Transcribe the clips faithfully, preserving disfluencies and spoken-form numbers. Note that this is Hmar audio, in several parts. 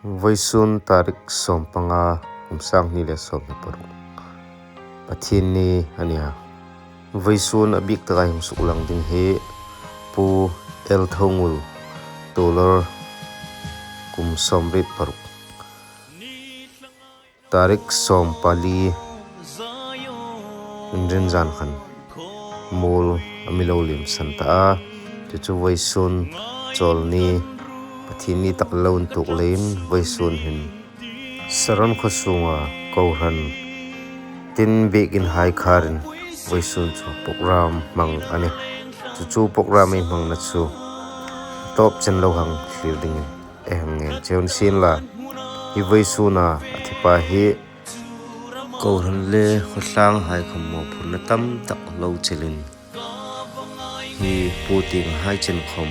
Vawisun tarik sawmpanga, kum sang hni le sawmhni paruk, Pathienni a nih a. Vawisun a bik taka hung suklang ding hi Pu L Thongul, Tuolor, kum sawmriet paruk. Tarik sawmpali, Inrinni zan khan muol a mi lo liemsan ta a. Chu chu vawisun Chawlni, Pathienni tak lo intuok leiin vawisun hin Saron khuo sunga kohran tin biekin hai kharin vawisun chu program hmang a nih. Chu chu program ei hmangna chu tawp chen lo hang thlir dingin ei hang ngen cheu ni sien la. Hi vawisuna a thi pa hi kohran le khawtlang hai khawm mawphurna tam tak lo chelin, hi pu tieng hai chen khawm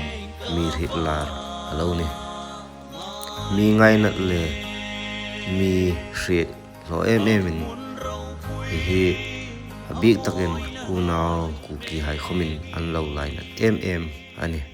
mi hriet lar a lo nih. Mi ngainat le mi hriet hlaw em emin, hi hi a bik takin unau Kuki hai khawmin an lo lainat em em a nih.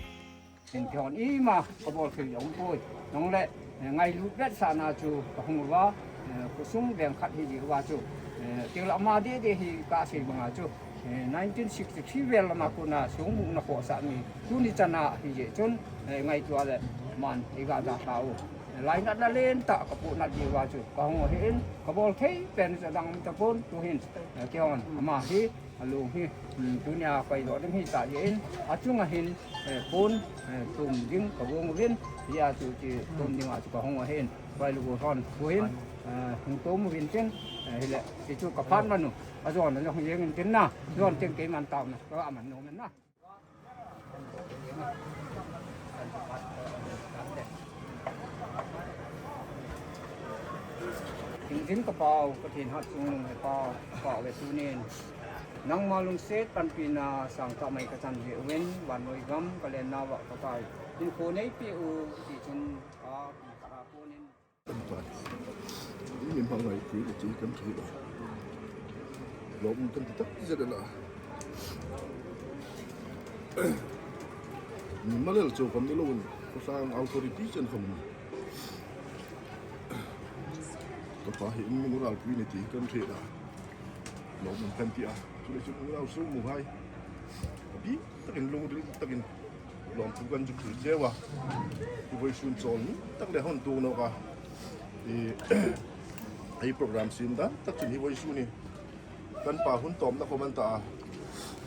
Sin thion i ma ka bawl thil yong pui. Nong le, eh, ngailut vet sa na chu ka hung ruwa, eh, khawsung veng khat hi di ruwa chu. Eh, thil ama de de hi ka sei banga chu. Eh, nineteen sixty-three vel lama kuna sung mu na ko sa mi. Tuni chana hi je chun, eh, ngaituo le man i ga da ta u. Eh, lainat na len ta ka pu na di ruwa chu. Ka hung hi in, ka bawl thei pen sa dang ta pun tu hin. Eh, thion ama hi. A lung hi, hmm, tunia kai lo ding hi ta yin, a chunga hin, eh, pun, eh, tum ding ka vong vin, ya chu chi tum ding a chu ka hung a hin, kai lo hon, ku hin, eh, hung tum vin chen, eh, hi le, chi chu ka phan manu, a zon a zon yeng in chen na, zon chen kei man tau na, ka a man no men na. Inrin ka pau, Pathien hat chung lung he pau, pau ve tunin. Nangma lungset panpina sang ta mai ka chan ve uvin, vannoi gam ka len nawa ka kai. In ko nei pi u, ti chun ka, ka, ka, ka, ka, Kan pa. Ni hmangai pui le ti kan thei lo. Lawm kan ti tak zet a la. Ni malel chu kan ni lo un. Khawtlang authority chen khawm. Ka pa hi in mi ngu ral pui ni ti kan thei la. Lawm kan ti a. Chu le chu ngu ral su mu hai. Bi takin lungril takin lawmthu kan zuk hril cheu a. Hi vawisun chawl ni tak le hon tuok nawk a. I, ei program siem dan tak chun hi vawisun hi kan pa hun tawpna khawm an ta a.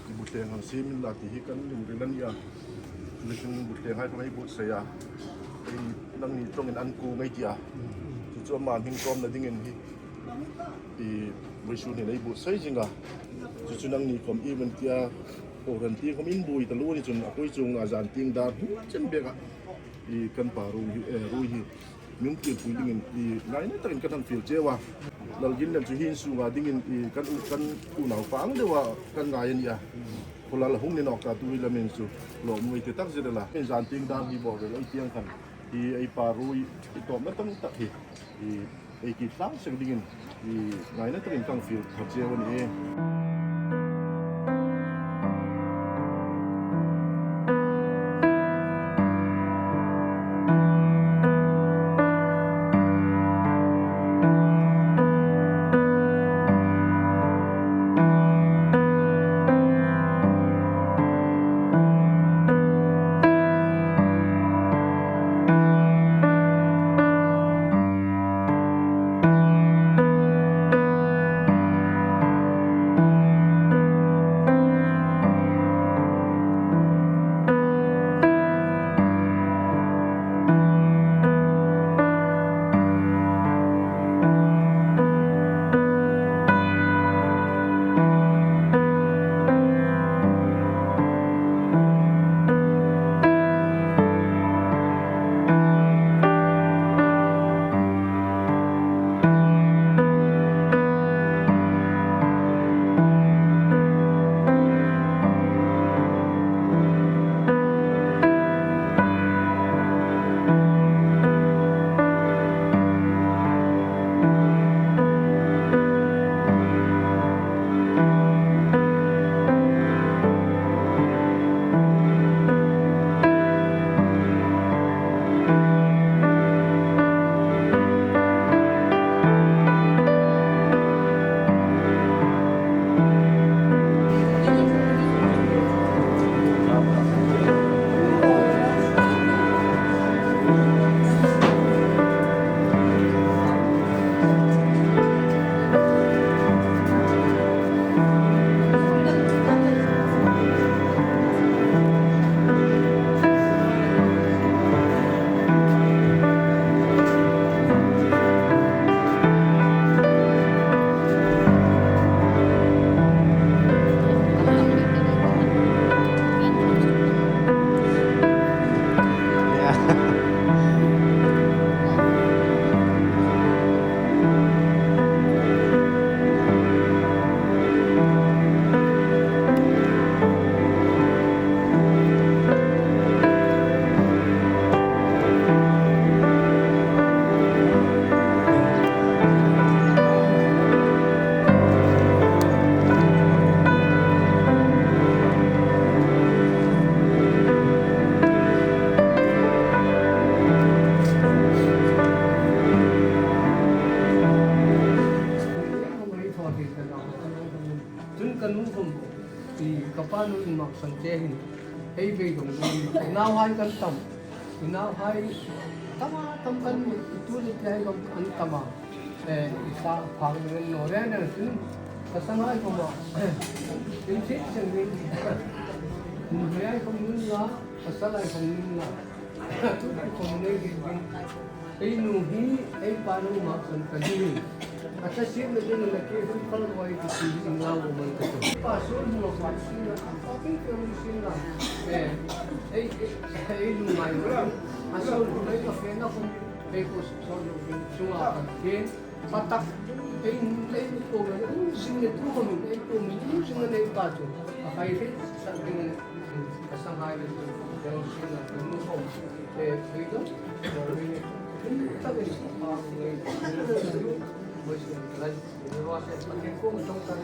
I buotthleng hang siem inla ti hi kan lungril a ni a. Vawisun buotthleng hai khawm ei buotsai a. Ei nangni ṭawngin an kuo ngei ti a. Chu chu ama hming tawpna dingin hi. I, vawisun hin ei buotsai zing a. Chu chu nangni khawm i man tia, kohran ti khawm in buoi ta lo ni chun a koi chunga zan tieng dar hmu chen bek a. I, kan pa ruoi hi, eh, ruoi hi. Mi hung tirpui dingin, i, ngaina takin kan hang fiel cheu a. Lalginlien chu hi in sunga dingin, i, kan u, kan unau fang deuha kan ngai a ni a. Khawlal hung ni nawk ta tu hi lamin chu. Lawm ngei ti tak zet a la. Kan zan tieng dar hi bawk vel ei tieng khan. I, ei pa ruoi, i tawpna tam tak hi. I, ei ki tlang seng dingin, i, ngaina takin kan fiel ṭha cheu a nih. Nau inmaksan te hin ei beidong ding. Nauhai kan tam. I nauhai tam a tam kan ni, i tu le tlai kan an tam a. Eh, i sa phak ding an naw reng reng chun. Ka sanghai khom a. In thei chang ding. Nuhmeihai khom nun la, pasalhai khom nun la. Tukhom nei ding ding. Ei nu hi, ei pa nu maksan ka ding. A ta sir na ding na ke hun kal wai ti ti ding lau man ka tu. Pa sun nu pa sun na pa pi pe nu sin na. Eh, ei, ei, ei nu mai ma. A sun nu mai ma fe na khom. Ei ko sun nu chunga ka ke. Patak, ei, ei, ei, ko, ei, sing, ei, tu, ko, ei, ko, ei, sing, ei, pa, tu. A, kai, ei, sa, ei, ka sanghai le, ei, sing, ei, tu, ko, ei, ei, do, ko, ei, ei, ta, ei, pa, ei, ei, mo, sing, ei, ei, wa, se, pa, ke, ko, mo, tong, ta, ei,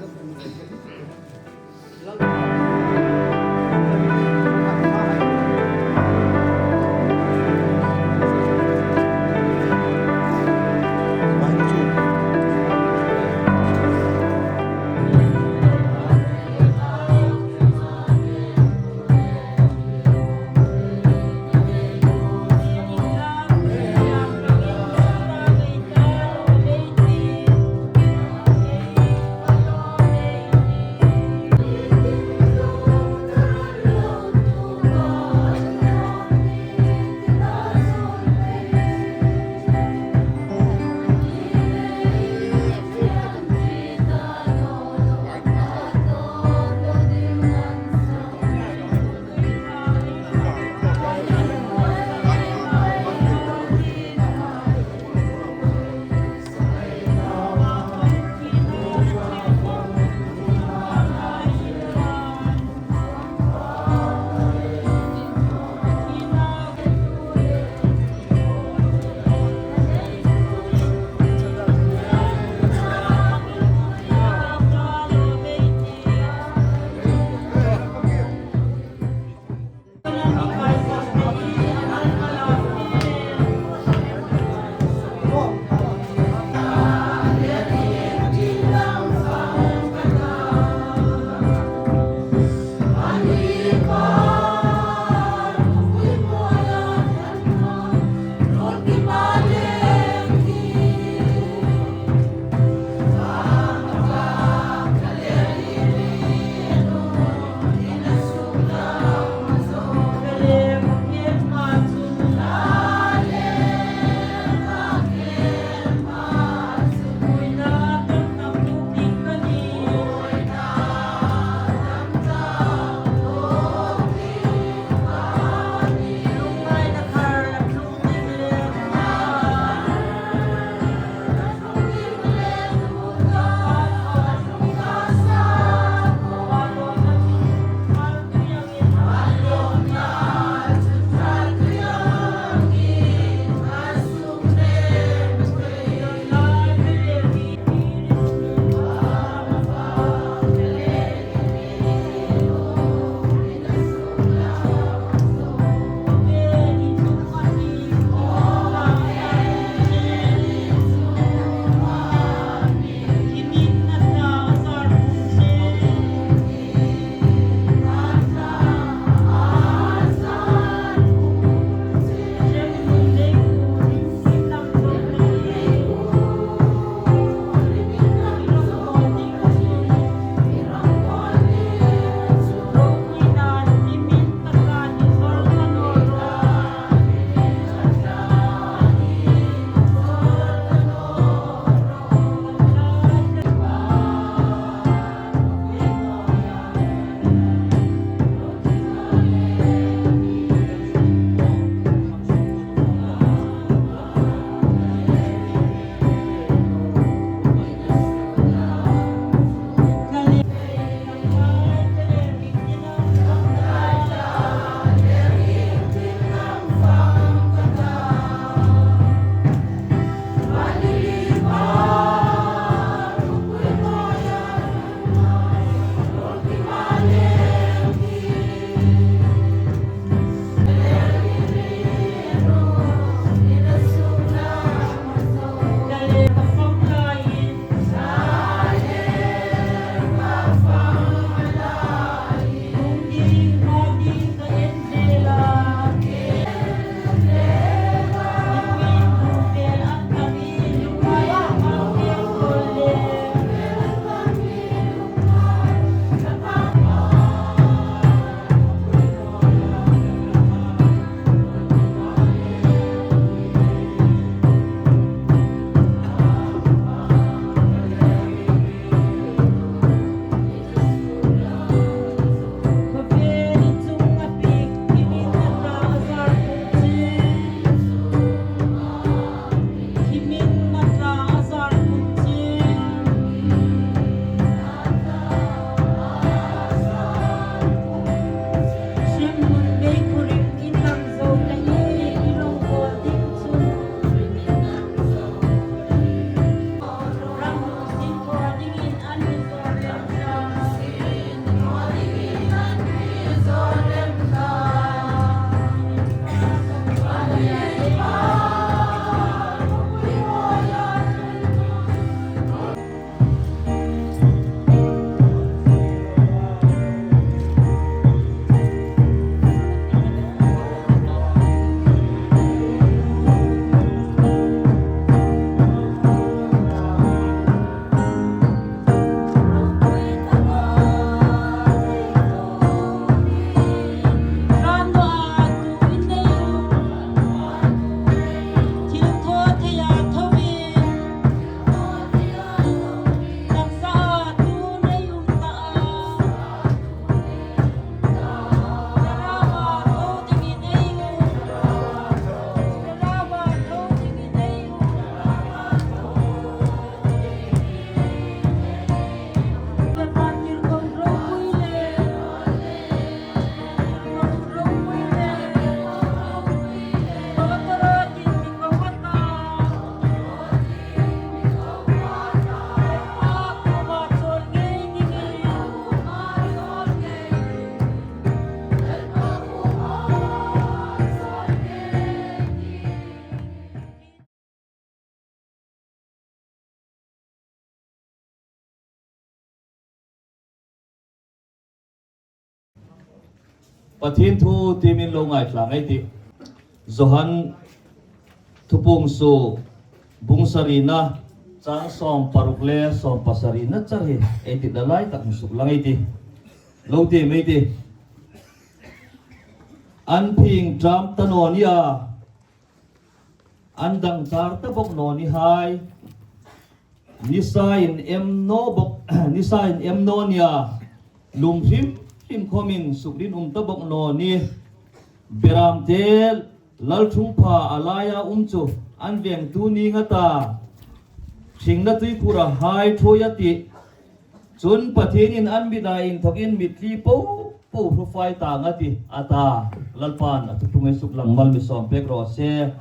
Pathien thu tiem in lo ngaithlak ei tih. Johan Thupuong suok bung sarina, chang sawm paruk le sawm pasarina char hi ei ti, a lai tak hin suklang ei tih. Lo tiem ei tih. An phing ṭam ta naw ni a, an dangchar ta bawk naw ni hai. Nisa in em naw bawk, nisa in em naw ni a, lum hrim hrim khawmin sukrinum ta bawk naw ni. Beramte lalṭhungpha a laia um chu an vengtu ning a ta, hringna tuikhura hai ṭhuoi a tih. Chun Pathienin an mit a inthokin mitthli po po hru fai tang a tih, a ta. Lalpan a thu tlung ei suklang mal mi sawm pek raw se.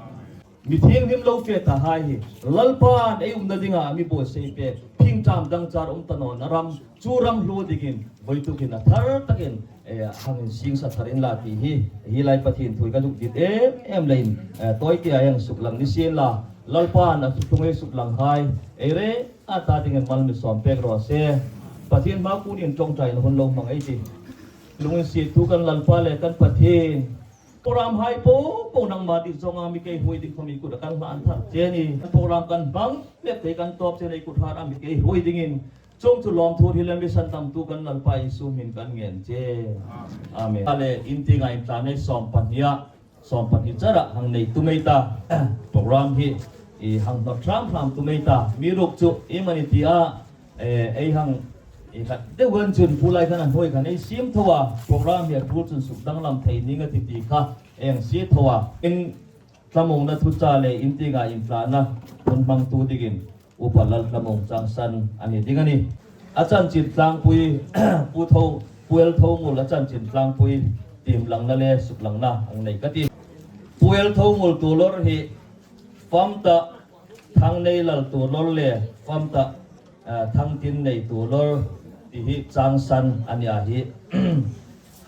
Mi thienghlim lo fe ta hai hi Lalpan ei umna dinga mi buotsai pek, phing ṭam dangchar um ta nawna ram, chu ram hluo dingin voitukin a thar takin, eh, hang insingsa thar inla ti hi, hi lai Pathien thu ka zuk dit em em leiin, eh, tawi tia hang suklang ni sien la, Lalpan a thu tlung ei suklang hai ei re a ta dingin mal mi sawm pek raw se. Pathien hmaa kunin ṭawngṭaina hun lo hmang ei tih. Lunginsietu kan Lalpa le kan Pathien, program hai po po nangma dit zawnga mi keihruoi ding khawm i kuta kan hlan thar che a nih. Program kan hmang mek thei kan tawp che a nih, i kut hrat a mi keihruoi dingin. Chuong chu lawmthu hril le mi sandamtu kan Lalpa Isu hmingin kan ngen che. Amen. Ale, in tienga inthlanei sawm pahni a, sawm pahni chara hang nei tum ei ta. Program hi i hang hnawt hram hram tum ei ta. Amiruokchu iemani tia, eh, ei hang, eh, khat deu khan chun pu lai khan a hnuoi khan ei siem tho a, program hi a tul chun suk danglam thei ning a tih ti kha ei hang sie tho a. In thlamuongna thucha le in tienga inthlanna hun hmangtu dingin Upa Lalthlamuong Changsan a ni ding a nih. A chanchin tlangpui, Pu Tho, Pu L Thongul a chanchin tlangpui tiemlangna le suklangna hang nei ka tih. Pu L Thongul Tuolor hi fam ta Thangnei Lal Tuolor le fam ta, ah, Thangtinnei Tuolor ti hi Changsan a ni a hi.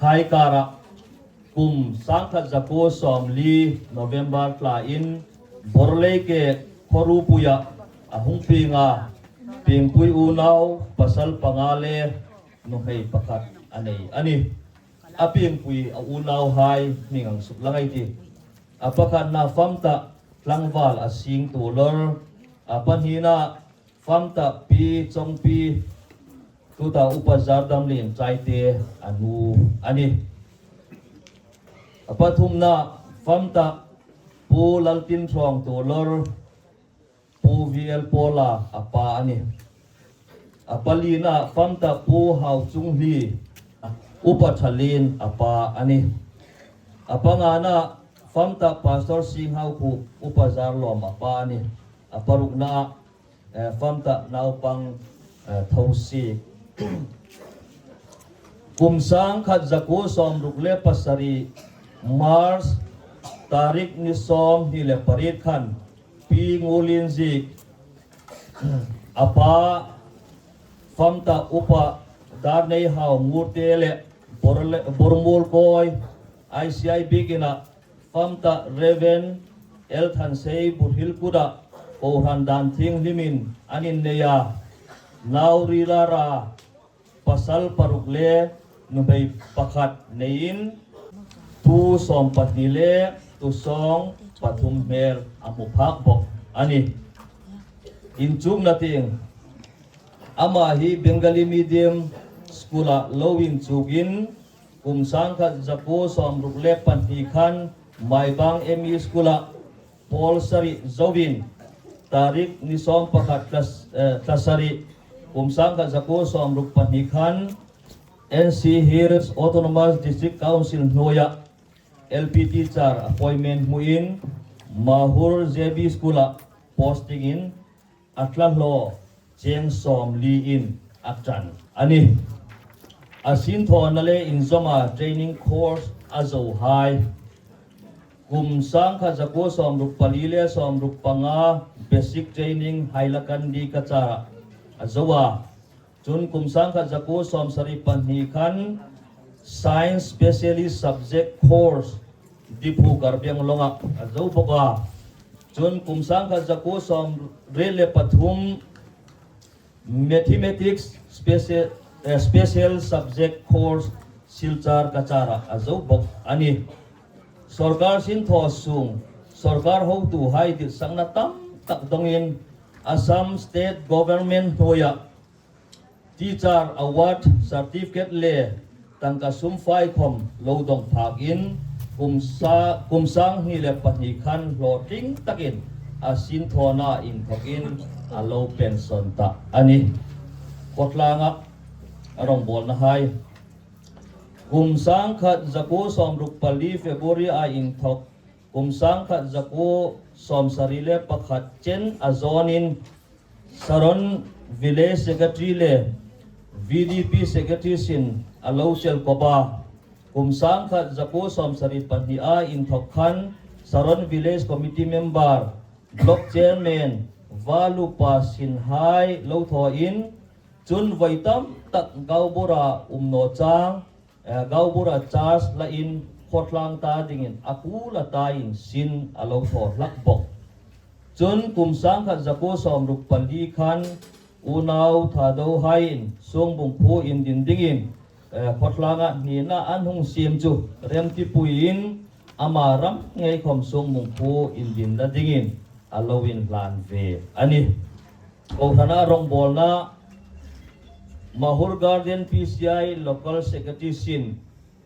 Hai kara kum sangkhat zakuo sawmli November thlain Borleike khuo rupuia a hung pieng a, piengpui unau pasal panga le nuhmei pakhat a nei a nih. A piengpui a unauhai hming hang suklang ei tih. A pakhatna fam ta Tlangval a sing Tuolor, a pahnina fam ta Pi Chawngpi, tuta Upa Zardamlien Chaite a nu a nih. A pathumna fam ta Pu Laltinhrawng Tuolor, Pu V L Paula a pa a nih. A palina fam ta Pu Hauchunghli, Upa Thalien a pa a nih. A pangana fam ta Pastor Singhau Khup, Upa Zarlawm a pa a nih. A parukna, eh, fam ta naupang, eh, Thosik. Kum sangkhat zakuo sawmruk le pasari March tarik ni sawmhni le pariet khan Pi Ngulinzik a pa fam ta Upa Darneihau Ngurte le Bor-, Bormuolkawi I C I bikina fam ta Reverend L Thansei Buhril kuta kohran dan thienghlimin an innei a, nau ri lara pasal paruk le nuhmei pakhat neiin tu sawm pahni le tu sawng pathum hmel a hmu phak bawk a nih. Inchukna tieng, ama hi Bengali medium school-a lo inchukin kum sangkhat zakuo sawmruk le pahni khan Maibang M E school-a pawl sari zoin, tarik ni sawm pakhat thla, eh, thla sari, kum sangkhat zakuo sawmruk pahni khan N C Hills Autonomous District Council hnuoia L P teacher appointment hmuin Mahur J B school-a posting-in a tla hlaw cheng sawmli-in a ṭan a nih. A sinthawna le inzawma training course a zohai, kum sangkhat zakuo sawmruk pali le sawmruk panga basic training Hailakandi Cachar-a a zo a. Chun kum sangkhat zakuo sawmsari pahni khan Science Specialist Subject Course Diphu Karbi Anglong-a a zo bawk a. Chun kum sangkhat zakuo sawmriet le pathum Mathematics Special, eh, Special Subject Course Silchar Cachar-a a zo bawk a nih. Sawrkar sinthaw sung, sawrkar hotuhai ditsakna tam tak dawngin Assam State Government hnuoia Teacher Award Certificate le tangka sum fai khawm lo dawng phakin kum sa-, kum sang hni le pahni khan hlawtling takin a sinthawna inthokin a lo pension ta a nih. Khawtlanga a rawngbawlnahai. Kum sangkhat zakuo sawmruk pali February-a inthok, kum sangkhat zakuo sawmsari le pakhat chen a zawnin Saron Village Secretary le V D P Secretary sin a lo chel kawp a. Kum sangkhat zakuo sawmsari pahni-a inthok khan Saron Village Committee Member, Block Chairman, Valupa sinhai lo thawin, chun voi tam tak Gaubura um naw chang, eh, Gaubura charge lain khawtlang ta dingin a kula tain sin a lo thaw hlak bawk. Chun kum sangkhat zakuo sawmruk pali khan unau Thado haiin Sungbung khuo indin dingin, eh, khawtlanga hnina an hung siem chu remtipuiin ama ram ngei khawm Sungbung khuo indinna dingin a lo inhlan ve a nih. Kohran a rawngbawlna Mahur Garden P C I Local Secretary sin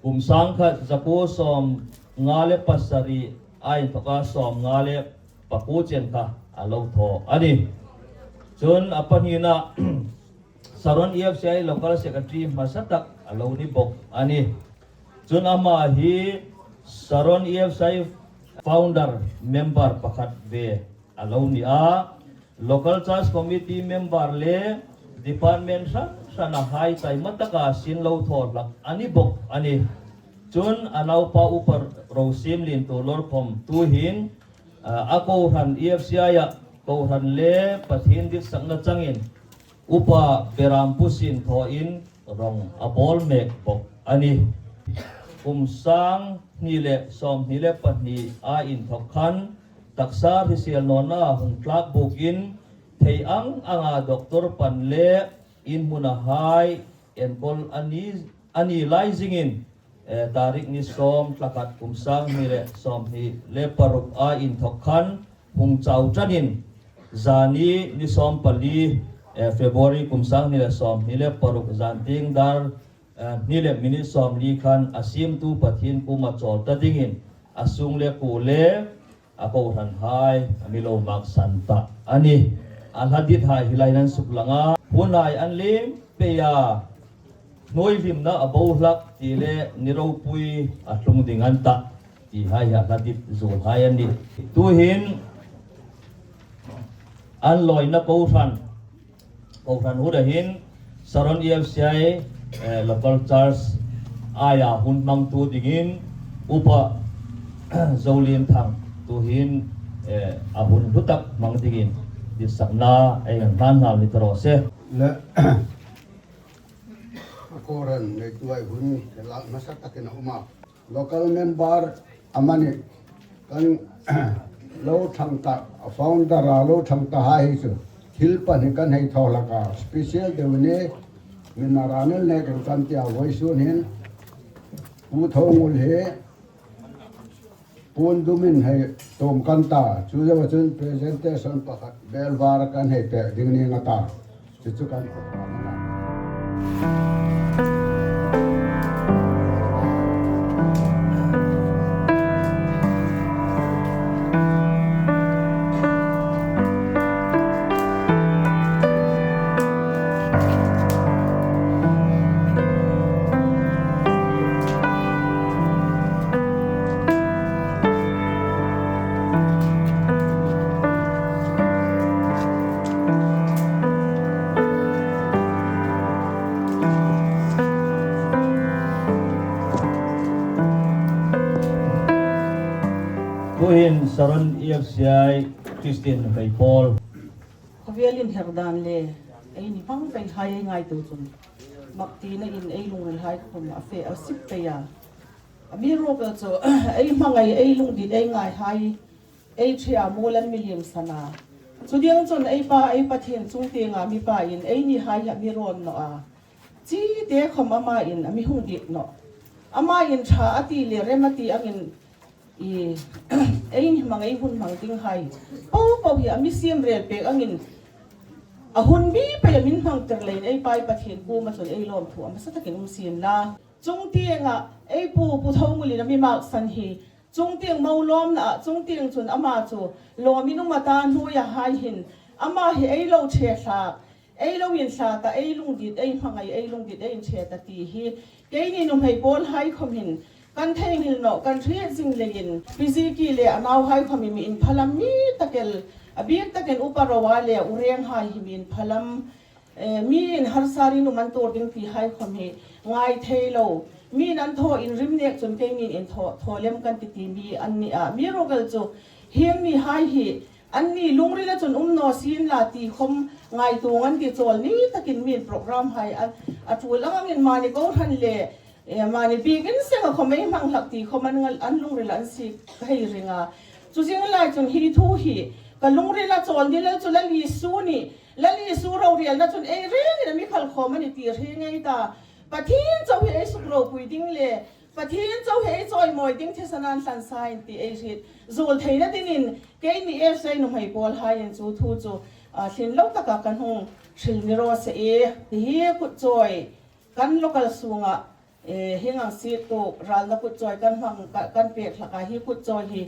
kum sangkhat zakuo sawmnga le pasari-a inthoka sawmnga le pakuo chen kha a lo thaw a nih. Chun a pahnina Saron E F C I Local Secretary hmasa tak a lo ni bawk a nih. Chun ama hi Saron E F C I founder member pakhat ve a lo ni a, Local Church Committee member le department hran hranahai taima taka sin lo thaw hlak a ni bawk a nih. Chun a naupa Upa Rosim Lintulor khawm tuhin, ah, a kohran E F C I-a kohran le Pathien ditsakna changin Upa Berampu sin thawin rawng a bawl mek bawk a nih. Kum sang hni le sawmhni le pahni-a inthok khan taksa hrisel nawna hung tlak bukin thei ang anga doctor pan le inhmunahai enkawl a ni, a ni lai zingin, eh, tarik ni sawm, thla khat, kum sang hni le sawmhni le paruk-a inthok khan hung chau ṭanin, zani ni sawm pali, eh, February kum sang hni le sawmhni le paruk zan tieng dar, eh, hni le minute sawmli khan a siemtu Pathien kuoma chawl ta dingin a sung le kuo le a kohranhai a mi lo maksan ta a nih. A hla dithai hi lai nan suklang a, hunhai an liem pei a, hnuoi hlimna a bo hlak ti le ni ropui a tlung ding an ta tihai hi a hla dit zuolhai an nih. Tuhin an lawina kohran, kohran huna hin Saron E F C I, eh, Local Church aia hun hmangtu dingin Upa Zolienthang tuhin, eh, a hun hlu tak hmang dingin ditsakna ei hang hlan hlau ni ta raw se. Le, a kohran neituhai hun ke lak hmasa takin a um a. Local member amani kan lo thang ta, a founder-a lo thang tahai hi chu thil pahni kan hei thaw hlak a, special deu ni, mi na ra nel nekin kan tia vawisun hin Pu Thongul hi puon dumin hei tum kan ta, chu zo chun presentation pakhat belvar kan hei pek ding ning a ta. Chu chu kan Tuhin Saron E F C I Christian Hmeipawl. Khawvelin her dan le ei ni hmang peihai ei ngaituo chun mak tina in ei lungrilhai khawm a fe a sip pei a. A mi ruok a chu ei hmangai, ei lungdit, ei ngaihai ei ṭhe a, mual an mi liemsan a. Chu ding chun ei pa, ei Pathien chung tienga mi pa in ei nihai hi a mi rawn naw a. Chi te khawm ama in a mi hung dit naw. Ama in ṭha a ti le rem a ti angin, i, ei inhmang, ei hun hmang dinghai po po hi a mi siem rel pek angin, a hun bi pei a min hmang tir leiin ei Pa Pathien kuoma chun ei lawmthu a hmasa takin um sien la. Chungtienga ei pu, Pu Thongulin a mi maksan hi, chungtieng mo lawmna a, chungtieng chun ama chu lawmin um a ta, hnuoia hai hin ama hi ei lo ṭhe thlak, ei lo inthlak a, ei lungdit, ei hmangai, ei lungdit, ei inṭhe ta ti hi keini nuhmei pawlhai khawm hin kan theinghil naw, kan hriet zing leiin, Pi Ziki le a nauhai khawm hi mi inphalam mi tak el, a bik takin Upa Roa le U Renghai hi mi inphalam, eh, mi inharsa rin um an tuor ding ti hai khawm hi ngai thei lo. Mi in an thaw inrim nek chun keini in thaw, thaw lem kan ti ti mi an ni a. Mi ruok el chu hieng mi hai hi anni lungrila chun um naw sien la ti khawm ngaituo an ti, chawl ni takin mi in program hai a, a ṭul ang angin mani kohran le, eh, mani bikin senga khawm ei hmang hlak ti khawm an ngal, an lungrila an sie ka hei ring a. Chu zing lai chun hi thu hi ka lungrila chawl ni lal chu Lal Isu ni, Lal Isu rorelna chun ei rengin a mi khalkhawm a ni ti hre ngei ta. Pathien chau hi ei sukropui ding le Pathien chau hi ei chawimawi ding thisan an hlan sa in ti ei hriet zuol theina dingin keini S A nuhmei pawlhaiin chu thu chu, a, hlin lo taka kan hung hril ni raw se e. Hi kutchawi kan local sunga, e, hieng ang sietu ralna kutchawi kan hmang, ka, kan pek hlak a, hi kutchawi hi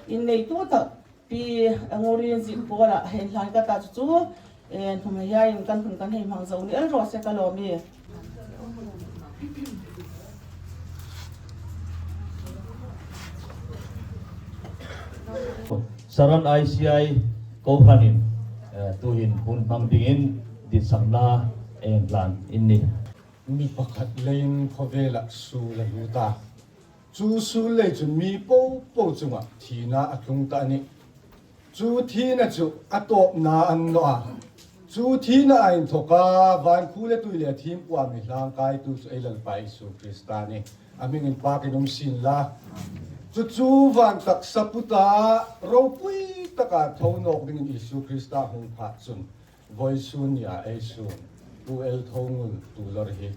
inneitu tak Pi Ngurienzie kuoma hei hlan ka ta chu chu, eh, nuhmei haiin kan hun kan hei hmang zo ni el raw se ka lawm e. Saron I C I kohranin, eh, tuhin hun hmang dingin ditsakna ei hlan in ni. Mi pakhat leiin khawvela suol a lut a. Chu suol lei chun mi po po chunga thina a tlung ta a nih. Chu thina chu a tawpna a ni naw a. Chu thina a inthawka van khuo le tui le thim puoa mi hlangkaitu chu ei Lalpa Isu Krista a nih. A hmingin pakin um sien la. Chu chu van taksa puta ropui taka tho nawk dingin Isu Krista hung phak chun, vawisun nia ei sun, Pu L. Thongul tu lawr hi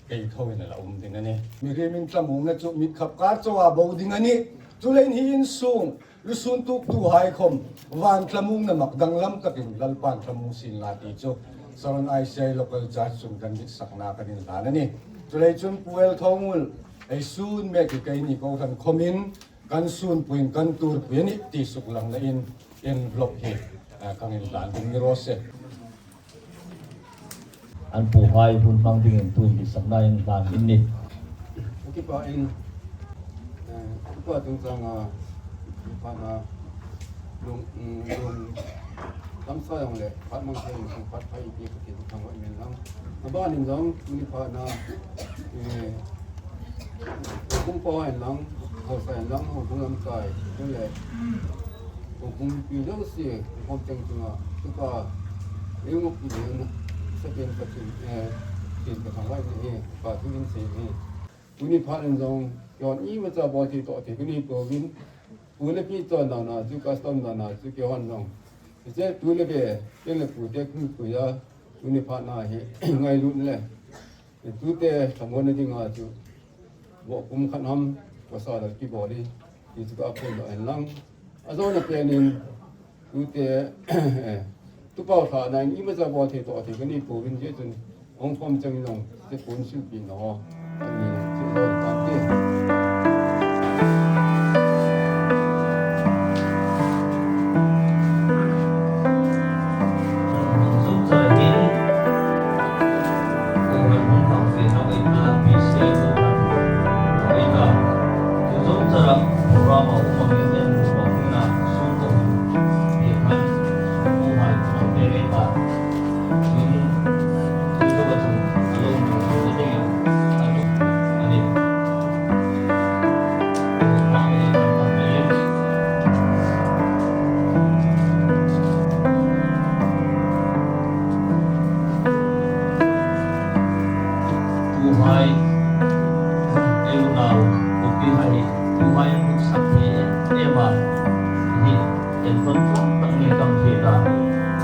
kei thoin a la um ding a nih. Mihriem inthlamuongna chu mit khap kar chaua bo ding a nih. Chuleiin hi insung lusun tuktuhai khawm van thlamuongna mak danglam takin Lalpan thlamuong sien la ti chu Saron I C I local church sung kan ditsakna kan inhlan a nih. Chuleiin chun Pu L. Thongul ei sun mek hi keini kohran khawmin kan sunpuiin kan tuorpui a nih ti suklangnain envelope hi, eh, kan inhlan ding ni raw se. An puhai hun hmang dingin tuhin ditsakna ei hlan in ni. Ki pa in, eh, ki pa chungchanga, ki pa na, lung, mm, lung, tam sa yong le, phat mang sa yong, phat phai ki, ki, ki, thang wa min lang. Na ba nin zong, ni pa na, eh, Kung po en lang, hausa en lang, hong kung lam kai, kung le, hong kung pi lo si, hong kong teng tunga, tuka, yung mo pi lo na, sa ken ka tin, eh, tin ka thang lai ni, pa tu in se ni. Tuni pha en zong, yon i ma cha bo ti to ti, tuni po vin, pu le pi to na na, tu custom na na, tu ke hon zong. Ise tu le be, ken le pu te kung pu ya, tuni pha na hi, ngai lut le. Tute thlamuongna dinga chu, bo kum khat ham, pasal ki boli, ti chu ka phun lo en lang. A zawna penin, tute, tu pau thla na in, i ma cha bo thei to thei ka ni po rin je chun, ong pom chang long, te pun sil pi no. Ani chu lo ta te. Tuhai, eu nau, kupi hai, tuhai hmasa thei em em a, hi, en ton ton tang ni tang thei ta,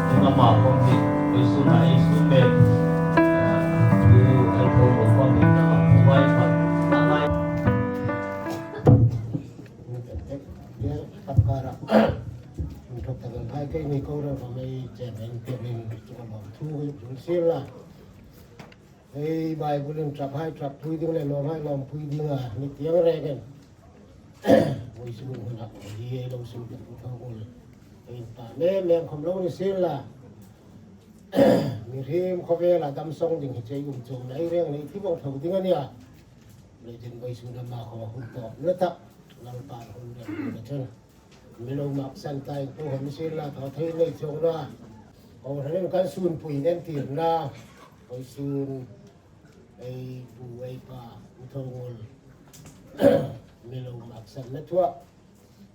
tuna ma kong hi, oi suna ei sun mek, eh, tu, ei thong kong kong hi, tuhai khat, a ngai. Ka mei chairman te min chunga lawmthu hi hril sien la. Ei Bible-in ṭap hai ṭap pui ding le lawm hai lawm pui ding a ni tieng rengin vawisun huna hi ei lo suk ding Pu Thangul ei inpâk mem mem khom lo ni sien la. Mihriem khawvela dam sawng ding hi chu ei um chuong naw reng ni ti vawng tho ding a nih a. Leiin vawisun ama khaw hun tawpna tak Lalpan hun rem ni chun mi lo maksan ta ei po hon sien la, thaw thei nei chuong la. Kohranin kan sunpui inentirna vawisun ei pu ei pa Pu Thangul mi lo maksanna thua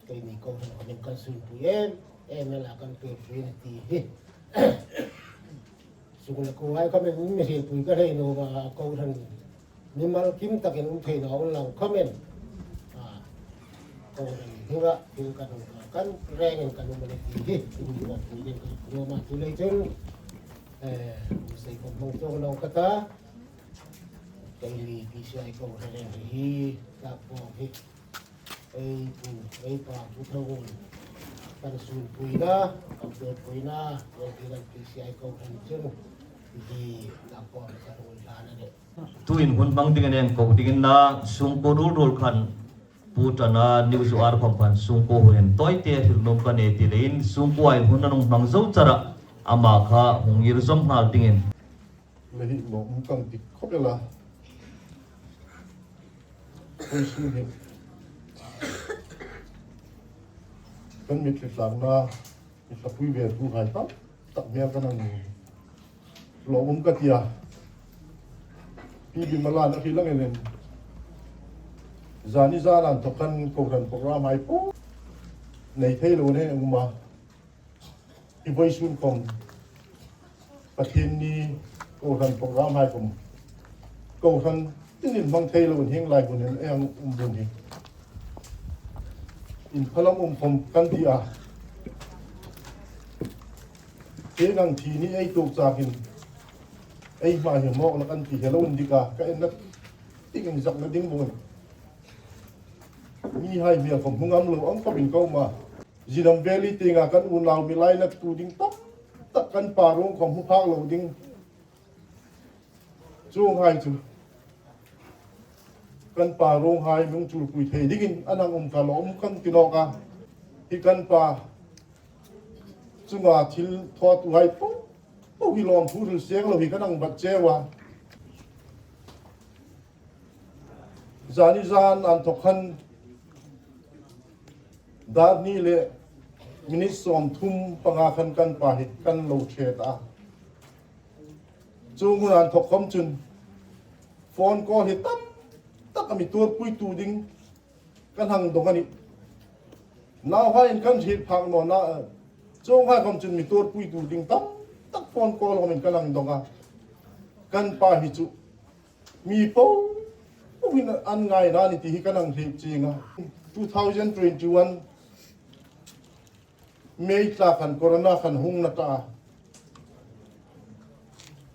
keini kohran khawmin kan sunpui em em a, kan tuorpui a nih ti hi. Suk le kuo hai khawmin mi hrilpui ka nei naw a, kohran mimal kim takin um thei naw unla khawmin, a, kohran hi a, thil kan hung kan rengin kan um a nih ti hi in mi pui ding ka nuom a. Chuleiin, eh, sei khom hmang chuong naw ka ta. Keini P C I kohran hi tak bawk hi ei pu ei pa Pu Thangul kan sunpuina, kan tuorpuina, ei ti kan P C I kohran chun hi tak bawk kan hung hlan a nih. Tuin hun hmang dingin ei ko dingin a, sungkuo ruol ruol khan Pu Tana, New Zuar khom khan sungkuo hunin tawite hril nuom ka nei ti leiin sungkuoa hun a hung hmang zo chara ama kha hung ngir zawm nghal dingin. Le hi lawm kan ti khawp el a. Vawisun hi kan mit hlitlakna, mi hlapui ve tu hai tam tak hmel kan ni. Lawm ka ti a. Pi Bimala-in a hril angin, zani zan inthok khan kohran program hai po nei thei lo nei um a. Hi vawisun khom Pathienni kohran program hai khom kohran tinin hmang thei lo hieng lai hunin ei hang um bun hi. Inphalam um khom kan ti a. Kei nang thi ni ei tuok chakin ei hma hi mawk la kan ti hi lo indik a, ka enna tieng zakna ding bun. Mi hai hmel khom hung ngam lo ang khawmin ka um a. Zinam Valley tienga kan unau mi lainattu ding tam tak kan pa ruong khom hmu phak lo ding. Chuong hai chu kan pa ruong hai mi hung chulpui thei dingin an hang um kha lawm kan ti nawk a. Hi kan pa chunga thil thawtu hai po po hi lawmthu hril seng lo hi kan hang bat cheu a. Zani zan inthok khan dar hni le minute sawmthum panga khan kan pa hi kan lo ṭhe ta a. Chuong hun inthok khom chun phone call hi tam tak a mi tuorpuitu ding kan hang dong a nih. Nauhaiin kan hriet phak nawna, chuong hai khom chun mi tuorpuitu ding tam tak phone call khawmin kan hang dong a. Kan pa hi chu mi po po hin an ngaina a nih ti hi kan hang hriet chieng a. Two thousand twenty-one May thla khan corona khan hung na ta a.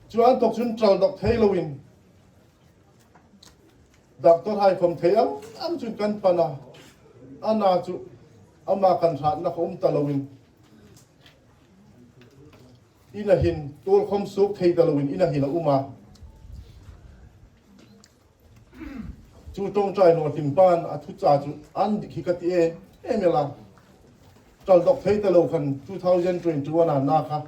Chu inthok chun ṭal dawk thei loin doctor hai khom thei ang ang chun kan pan a. Ana chu ama kan hratna khom um ta loin ina hin tuol khom suok thei ta loin ina hin a um a. Chu ṭawngṭai hlawtling pan a thucha chu an dik hi ka ti em em el a. Ṭal dawk thei ta lo khan two thousand twenty-one a na kha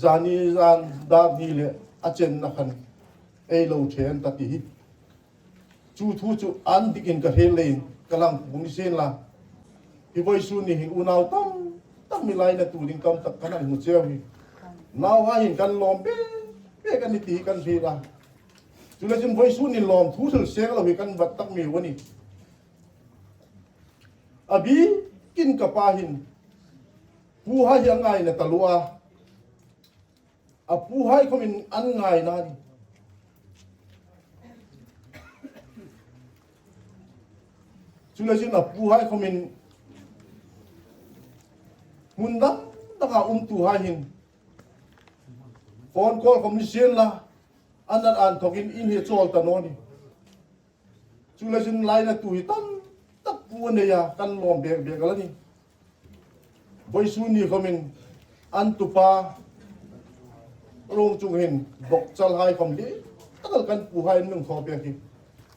zani zan dar hni le a chenna khan ei lo ṭhe an ta ti hi. Chu thu chu an dikin ka hriet leiin ka lang pung sien la. Hi vawisun ni hin unau tam tak mi lainattu ding tam tak kan hang hmu cheu hi. Nauhai hin kan lawm bek bek a nih ti hi kan hriet a. Chuleiin vawisun ni lawmthu hril seng lo hi kan bat tak mi a nih. A bikin ka pa hin puhai hi a ngaina taluo a. A puhai khomin an ngaina a nih. Chuleiin a puhai khomin hmun dang danga umtuhai hin phone call khom ni sien la, an an an thokin in hi chawl ta naw nih. Chuleiin lainattu hi tam tak pu a nei a, kan lawm bek bek a la nih. Vawisun ni khomin An tupa ruong chung hin bok chal hai khom di, takal kan pu hai an nung thaw bek hi.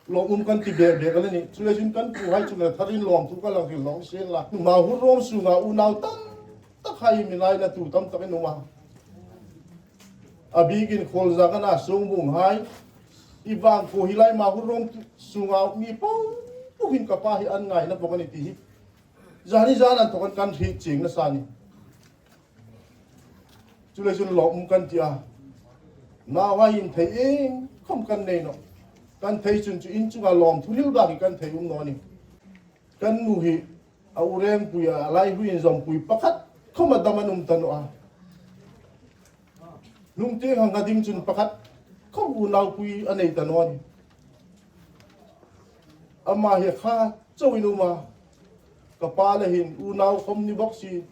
Lawm um kan ti bek bek a la nih. Chuleiin kan pu hai chunga tharin lawmthu ka la hril nawk sien la. Mahur ruong sunga unau tam tak hai mi lainatu tam tak an um a. A bikin Khualzang a na Sungbung hai. I vang ko hi lai Mahur ruong sunga mi po po hin ka pa hi an ngaina bok a nih ti hi. Zani zan an thawk an kan hriet chieng nasa a nih. Chuleiin lawm um kan ti a. Nauhai inthei ieng khom kan nei nawh. Kan thei chun chu in chunga lawmthu hril bak hi kan thei um naw nih. Kan nu hi a u rengpui a, a lai hluin zawmpui pakhat khom a dam an um ta naw a. Hnung tieng hang a ding chun pakhat khom unaupui a nei ta naw nih. Ama hi kha chauin um a. Ka pa le hin unau khom ni bok si,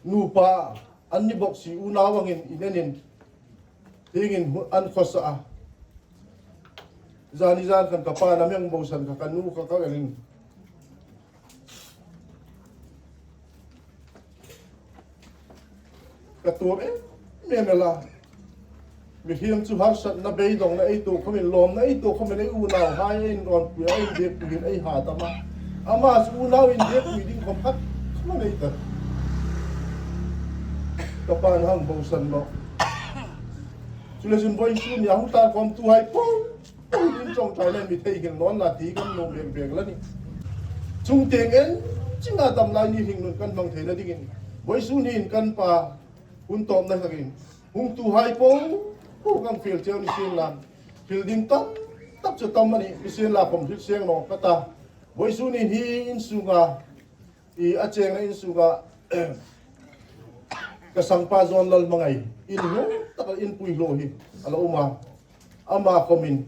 nupa an ni bok si, unau angin in enin. Hieng hin hu-, an khawsa a. Zani zan khan ka pa na meng bo san kha ka nu kha ka enin. Ka tuor em em el a. Mihriem chu harsatna beidongna ei tuok khomin, lawmna ei tuok khomin, ei unauhai ei inrawnpui a, ei inbiekpui hin ei hat am a. Ama chu unau inbiekpui ding khom khat khom a nei ta. Ka pa'n hang bo san nawh. Chuleiin vawisun nia hung tlan khawmtuhai po po in ṭawngṭaina mi thei hril nawn la ti kan nuom bek bek la nih. Chungtieng en chinga dam lai ni hringnun kan hmang theina dingin vawisun hin kan pa hun tawpna takin hungtuhai po po kan fiel cheu ni sien la. Hril ding tam tak chu tam a nih, ni sien la khom hril seng naw ka ta. Vawisun hin hi in sunga, i a chengna in sunga ka sangpa Zawnlal Hmangai in hlu tak inpui hlu hi a la um a. Ama khomin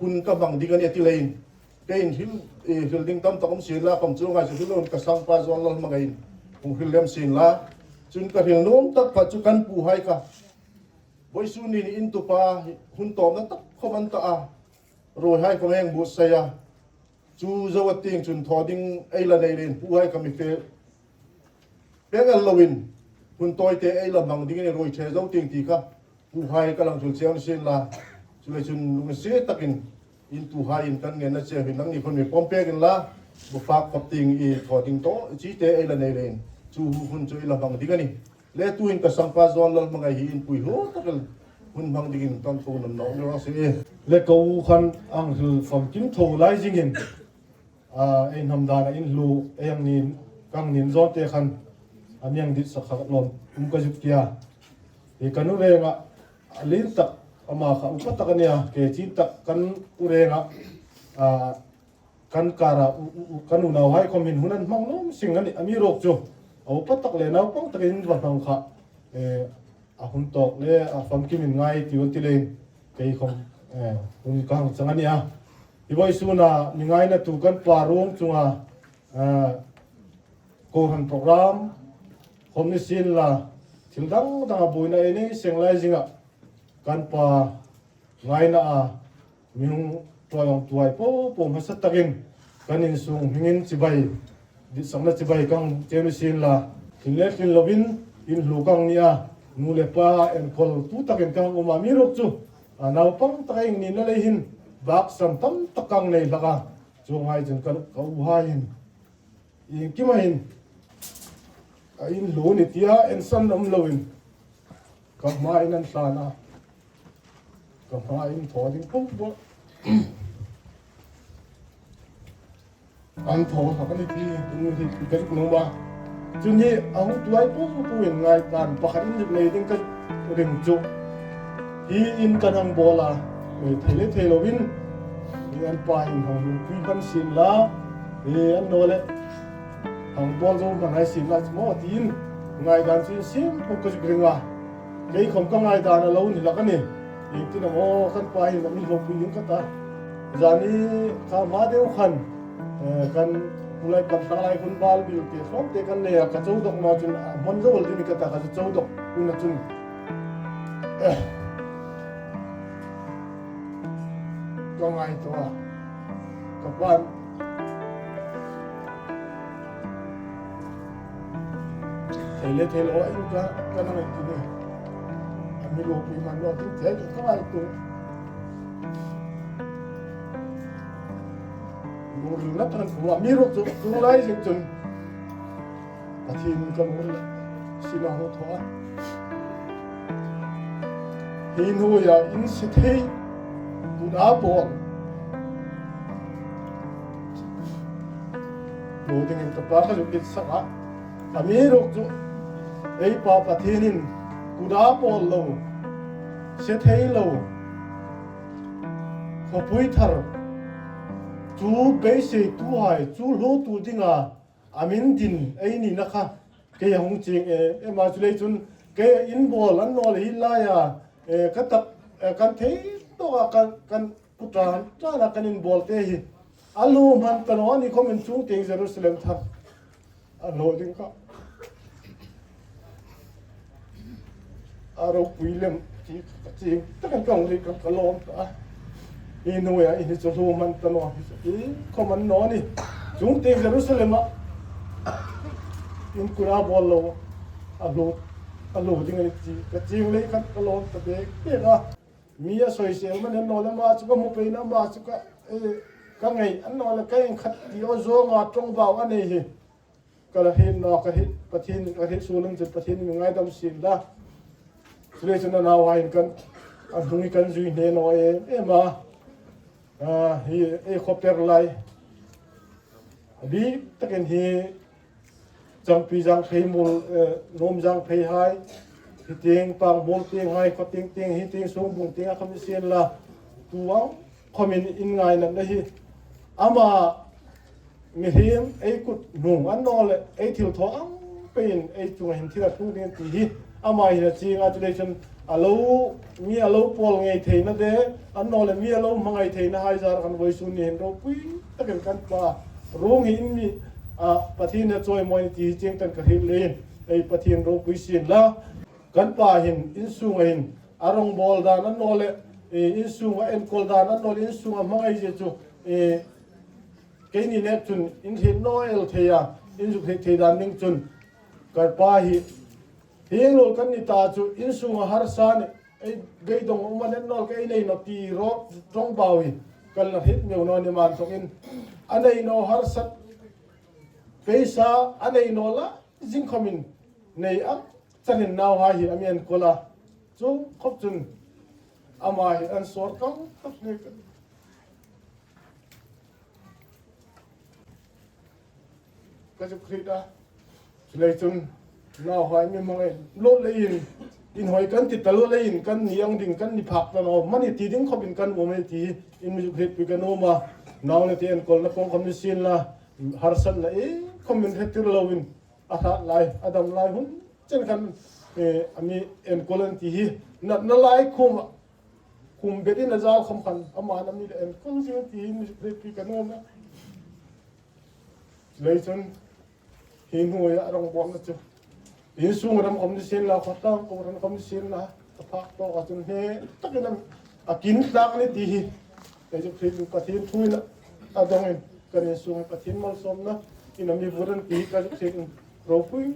hun ka hmang ding a nih a ti leiin. Keiin hril, i, hril ding tam tak um sien la, khom chu ngai chu hril loin ka sangpa Zawnlal Hmangaiin hung hril lem sien la. Chun ka hril nuom tak kha chu kan puhai kha. Vawisun hin in tupa hun tawpna tak khom an ta a. Ruoihai khom hang buotsai a. Chu zo a tieng chun thaw ding ei la nei leiin puhai kha mi fe peng el loin hun tawite ei la hmang ding a nih, ruoi ṭhe zo tieng ti kha puhai ka la hril cheu ni sien la. Chuleiin chun lunginsiet takin in tuhaiin kan ngenna cheu hin nangni khom mi pawm pek inla, bu fak khop tieng i thaw ding tawp chite ei la nei leiin chu hun chu ei la hmang ding a nih. Le tuhin ka sangpa Zawnlal Hmangai hi inpui hlu takin hun hmang dingin kan ko nawk naw ni raw se. Le ko khan a hang hril famkim tho lai zingin, a, ei hnam dana in hlu, ei ang nin, ka ang nin zawte khan a mi hang ditsak kha lawm um ka zuk tia. Hi kan u renga a lien tak, ama kha upa tak a nia, ke chin tak kan u renga, a, kan kara u, u, u, kan unauhai khom hin hun an hmang nuom seng a nih, amiruokchu a upa tak le naupang takin va hmang kha, eh, a hun tawk le a famkimin ngai ti un ti leiin kei khom, eh, hun ka hang chang a nih a. Hi vawisuna mi ngainatu kan pa ruong chunga, eh, kohran program khom ni sien la, thil dang danga buoina ei nei seng lai zinga kan pa ngaina a mi hung ṭawngṭaihai po po hmasa takin kan insung hmingin chibai, ditsakna chibai ka hang cheu ni sien la, tlin le tlin loin in hlu ka hang ni a, nu le pa enkawl tu takin ka hang um a, amiruokchu a naupang taka innina lei hin baksam tam tak ka hang nei hlak a, chuonghai chun ka, ka uhai hin iengkima hin a in hlu ni tia ensan um loin ka hmain an tlan a, ka hmain thaw ding po po an thaw hlak a nih ti tun hi ka zuk nuom a. Chun hi a hung tuai po po in ngaidan pakhat in zuk nei ding ka ring chu, hi in kan hang bawl a, mi thei le thei loin hi an pa hin hang hung pui kan sien la, hi an naw le hang bawl zo hman hai sien la chu maw tiin ngaidan chu insiem ka zuk ring a. Kei khom ka ngaidan a lo ni hlak a nih. Iengtin am aw kan pa hin a mi hlawpui ding ka ta. Zani kha hma deu khan, eh, kan Pu Laipan Thlanglai hun bal bil te hlawm te kan nei a, ka cho dawk naw chun a hmang zo el ding ka ta, ka cho dawk hun a chun, eh, ka ngaituo a. Ka pan Thei le thei lo, in ka, ka nang ti ni. A mi lo pi man lo, tin thei ka ngai tu. Lo ri na tan ku, a mi ro chu, tu lai jing chun. Pathien ka lo ri, si na ho tho a. Hi hnuoia in se thei, kut a bawl lo dingin ka pa ka zuk dit sak a. Amiruokchu, ei Pa Pathienin kut a bawl lo, se thei lo, khawpui thar, chu beiseituhai, chu hluotu dinga a min din ei nina kha, kei a hung chieng e, ema chu lei chun, kei in bawl an naw leh hi laia, e, ka tak, e, kan thei tawka kan, kan kuta, tana kan inbawl te hi. A hluo hman ta naw ni khawmin chungtieng Jerusalem thar a hluo ding kha. A ropui lem ti ka chieng takin ka hung ri kan ka lawm ta. Hi hnuoia hi chu hluo hman ta naw, hi chu i khawm an naw ni. Chungtieng Jerusalem-a in kut a bawl lo, a hluo, a hluo ding a ni ti ka chieng lei khan ka lawm ta bek bek a. Mi a soisel man an naw leh ama chu ka hmu pei na, ama chu ka, e, ka ngei an naw leh ka ieng khat ti aw zawnga ṭawngbau a nei hi. Ka la hriet naw, ka hriet, Pathien, ka hriet suol chun Pathien mi ngaidam sien la. Chuleiin chun a nauhaiin kan, a hnuoi kan zui hne naw em em a. A, hi, ei khawper lai. A bik takin hi Changpi Zangphei mul, eh, Nuam Zangphei hai. Hi tieng Pangmul tieng hai, khaw tieng tieng, hi tieng Sungbung tieng a khawm sien la. Tu ang khawmin in ngainatna hi. Ama mihriem ei kut hnung an naw leh ei thilthaw ang peiin ei chunga hin thil a tlung ding ti hi ama hin a chieng a, chuleiin chun a lo, mi a lo pawl ngei theina de, an naw leh mi a lo hmangai theina hai zar khan vawisun ni hin ropui takin kan pa ruong hi in mi, a, Pathien a chawimawi ti hi chieng tan ka hriet leiin ei Pathien ropui sien la. Kan pa hin insunga hin a rawngbawl dan an naw leh, e, insunga enkawl dan an naw leh insunga hmangai zie chu, e, keini nek chun in hriet naw el thei a, in zuk hriet thei dan ding chun, kan pa hi, hieng lo kan ni ta chu, insunga harsa ni, ei, beidong um a nen naw leh ka ei nei naw ti ro, ṭawngbau hi, kan la hriet meu naw ni man thawkin, a nei naw harsat, peisa, a nei naw la, zing khawmin, nei ang, chanin nauhai hi, a mi enkawl a, chuong khawp chun, ama hi, an sawr kang tak ni. Ka zuk hriet a. Chuleiin chun nauhai mi hmangai lo leiin, inhawi kan ti ta lo leiin, kan ni ang ding, kan ni phak ta naw mani ti ding khawpin kan um ei ti, in mi zuk hrietpui ka nuom a. Nau le te enkawlna kawng khawm ni sien la, harsatna ei khawmin hretir loin, a hrat lai, a dam lai hun chen khan, eh, a mi enkawl an ti hi, natna lai khawma, khum betin a zau khawm khan, ama na mi le enkawl zing ti hi, in mi zuk hrietpui ka nuom a. Chuleiin chun, hi hnuoia a rawngbawlna chu. Insung ram khawm ni sien la, khawtlang ko ram khawm ni sien la, ka phak tawka chun hne takin a kin tlak ni ti hi. Ei zuk hriet Pathien thuin a dongin, kan insung Pathien malsawmna, in a mi vur an ti hi ka zuk hriet ropui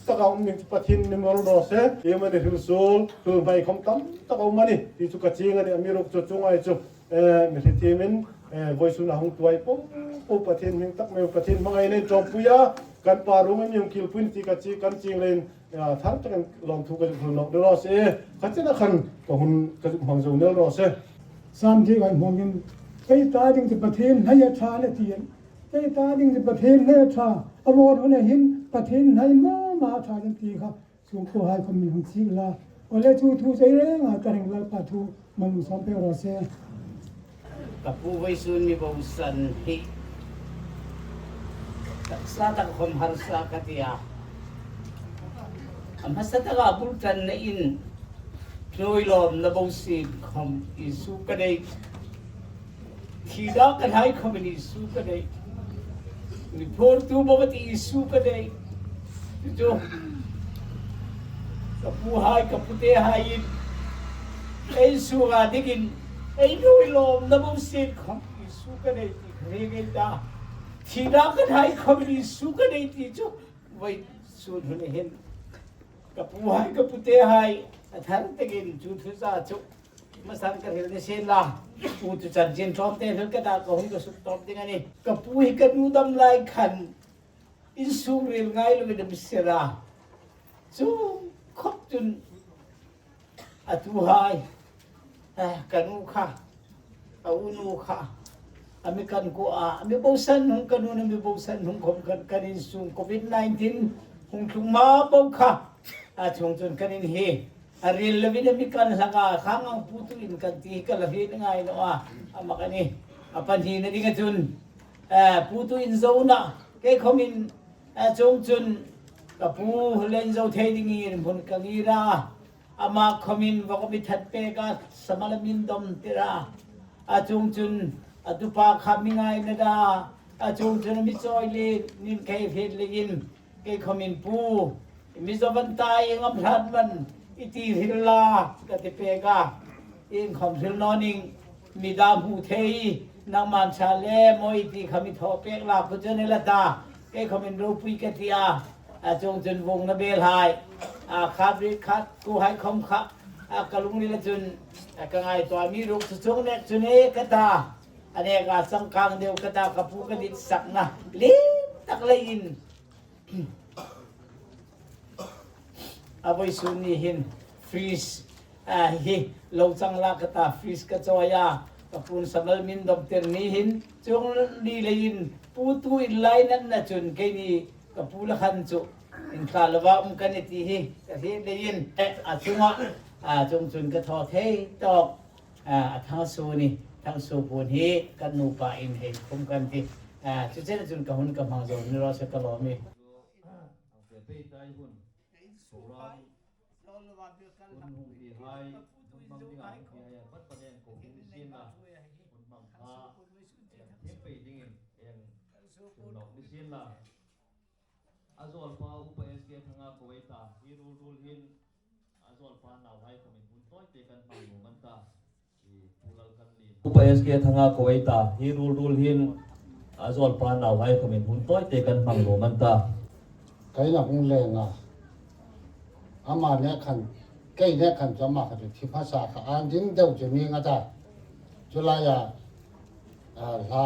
taka um ding Pathien mi mal raw se. Ei mani hril suol, hril hmai khawm tam tak a um a ni. Ti chu ka chieng a ni, amiruokchu chu ngai chu. Eh, mi hre thiemin, eh, vawisun a hung tuoi po, po Pathien hming tak meu Pathien hmangai nei ṭawmpui a, kan pa ruong mi hung kilpui ti ka chi, kan chieng leiin, eh, thar takin lawmthu ka zuk hril nawk ni raw se, ka chena khan ka hun ka zuk hmang zo nel raw se. Sam ti kan hmangin, kei ta ding chu Pathien hnai a ṭha le ti an. Kei ta ding chu Pathien hnai a ṭha, a vawt hun a hin Pathien hnai ma ma a ṭha ding ti kha. Sungkuohai khawm min hung chieng la. Awle chu thu zei renga ka ring Lalpa thu malsawm pek raw se. Ka pu vawisun mi bosan hi. Taksa tak khawm harsa ka ti a. A hmasa taka bul ṭanna in hnuoi lawmna bosin khawm Isu ka nei. Thina ka hnai khawmin Isu ka nei. Mi phurtu bawk a ti Isu ka nei. Chu chu. Ka puhai, ka putehai in ei sunga dingin ei hnuoi lawmna bosin khawm Isu ka nei ti ka hre ngei ta. Thina ka hnai khawmin Isu ka nei ti chu. Vawisun hun hin Ka puhai, ka putehai, a thar takin chu thuza chu hmasan ka hril ni sien la. Pu chu chanchin ṭawmte hril ka ta, ka hun ka suk tawp ding a nih. Ka pu hi ka nu dam lai khan insung ril ngai lovin a mi sir a. Chu khop chun a tuhai, eh, ka nu kha, a u nu kha, a mi kan ko a, a mi bosan hnung, ka nu'n a mi bosan hnung khom khan kan insung covid nineteen hung tlung ma bo kha. A chuongchun kan in hi a ril lovin a mi kan hlak a, khang ang putu in kan ti ka la hriet ngai naw a, a mak a nih. A pahnina dinga chun, eh, putu inzona, kei khomin, eh, chuongchun ka pu le inzo thei dingin hmun ka ngir a, ama khomin vawk a mi that pek a, Samal a mi indawm tir a, a chuongchun a tupa kha mi ngaina da, a chuongchun a mi chawi le nin kei hriet leiin, kei khomin pu, i mi zo van ta, i ngam hrat man, i ti hril la, ka ti pek a. Ieng khom hril naw ning, mi dam hmu thei, nangman ṭha le mawi ti kha mi thaw pek la, ku chun e la ta, kei khomin ropui ka ti a, a chuongchun vawng na bel hai, a khat ri khat ku hai khom kha, a ka lungrila chun, a ka ngaituo mi ruk chu chuong nek chu ne ka ta, a nek a changkang deu ka ta, ka pu ka dit sakna, lien tak leiin, a vawisun ni hin fridge, a, hi lo chang la ka ta, fridge ka chawi a, ka pu'n Samal mi indawm tir ni hin, chuong ni leiin putu inlainatna chun keini ka pu la khan chu inthla lova um ka nih ti hi ka hriet leiin, eh, a chunga, a chuongchun ka thaw thei tawk, a, a Thangsuo ni, Thangsuo puon hi kan nupa in hei khum kan ti. A, chu chena chun ka hun ka hmang zo ni raw se, ka lawm e. Ang fe pei tai hun. Program hun hung ti hai, hun hmang ding a hung ti hai, a pat pat en ko hung ni sien la. Hun hmang kha, eh, thiem pei dingin, en, hun nawk ni sien la. A zawlpa Upa S K Thanga ko ei ta, hi rul rul hin, a zawlpa nauhai khomin hun tawi te kan hmang nuom an ta. Upa S K Thanga ko ei ta, hi rul rul hin a zawlpa nauhai khomin hun tawi te kan hmang nuom an ta. Ka ina hung leng a, ama nek khan, kei nek khan chu ama kha chu thi hmasa kha, an ding deu chu ni nga ta. Chu laia, a, hla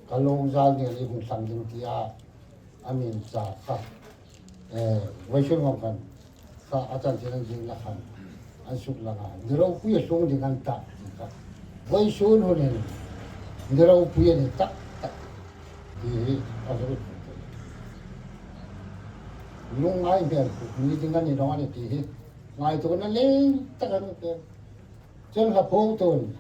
ka lawng zal ni li hung thlang ding tia, a min cha kha. Eh, vawisun ngawm khan, kha a chanchin an zing la khan, an suk lang a. Ni ropui a tlung ding an ta, ti kha. Vawisun hun hin, ni ropui a ni tak tak. Ti hi, a zo. Lungngai hmel, ni ding a ni naw a ni ti hi. Ngaituona lien tak a ni pek. Chun kha phung tun.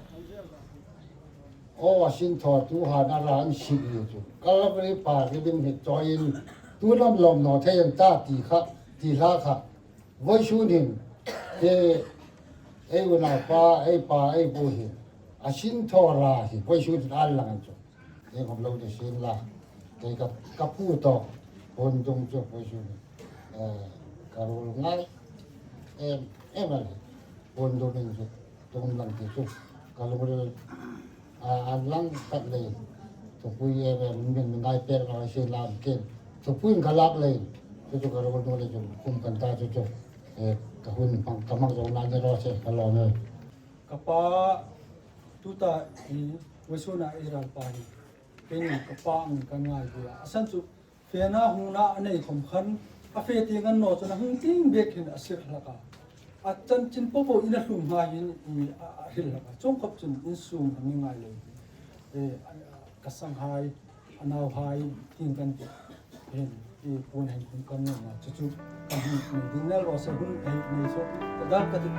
Aw, a sin thaw tu han a ra an sik ni chu. Calvary pa ki ding hi chawiin tu lam lawm naw thei an ta ti kha, ti hla kha. Vawisun hin, e, ei unaupa, ei pa, ei pu hin. A sin thaw ra hi, vawisun hin an lang an chu. Ei khom lo ni sien la. Kei ka, ka pu tawk, hun dung chu, vawisun hin. Eh, ka rul ngai. Em, em a ni. Hun dung hin chu. Tum lang ti chu, ka lungril, a, an lang tak lei. Thupui e, e, min, min ngai pek lo si lam kin. Thupui ka lak lei. Chu chu ka lungril lei chu, kum kan ta chu chu. E, ka hun hmang, ka hmang zo na ni raw se, ka lawm e. Ka pa, tuta hi, vawisuna Israel pa hi. Keini ka pa ang kan ngai dia. A san chu, fena hungna a nei khom khan, a fe tieng an naw chun a hung tieng bek hin a sir hlak a. A chanchin popo in a hlum hai hin i a, a hril hlak a. Chuong khop chun insung a mi ngai lei. E, a, a, ka sanghai, a nauhai, tieng kan ti. Hin, i puon hin hun kan nuom a. Chu chu, kan hun, hun ding nel raw se hun, ei, nei so, ka dal ka ti.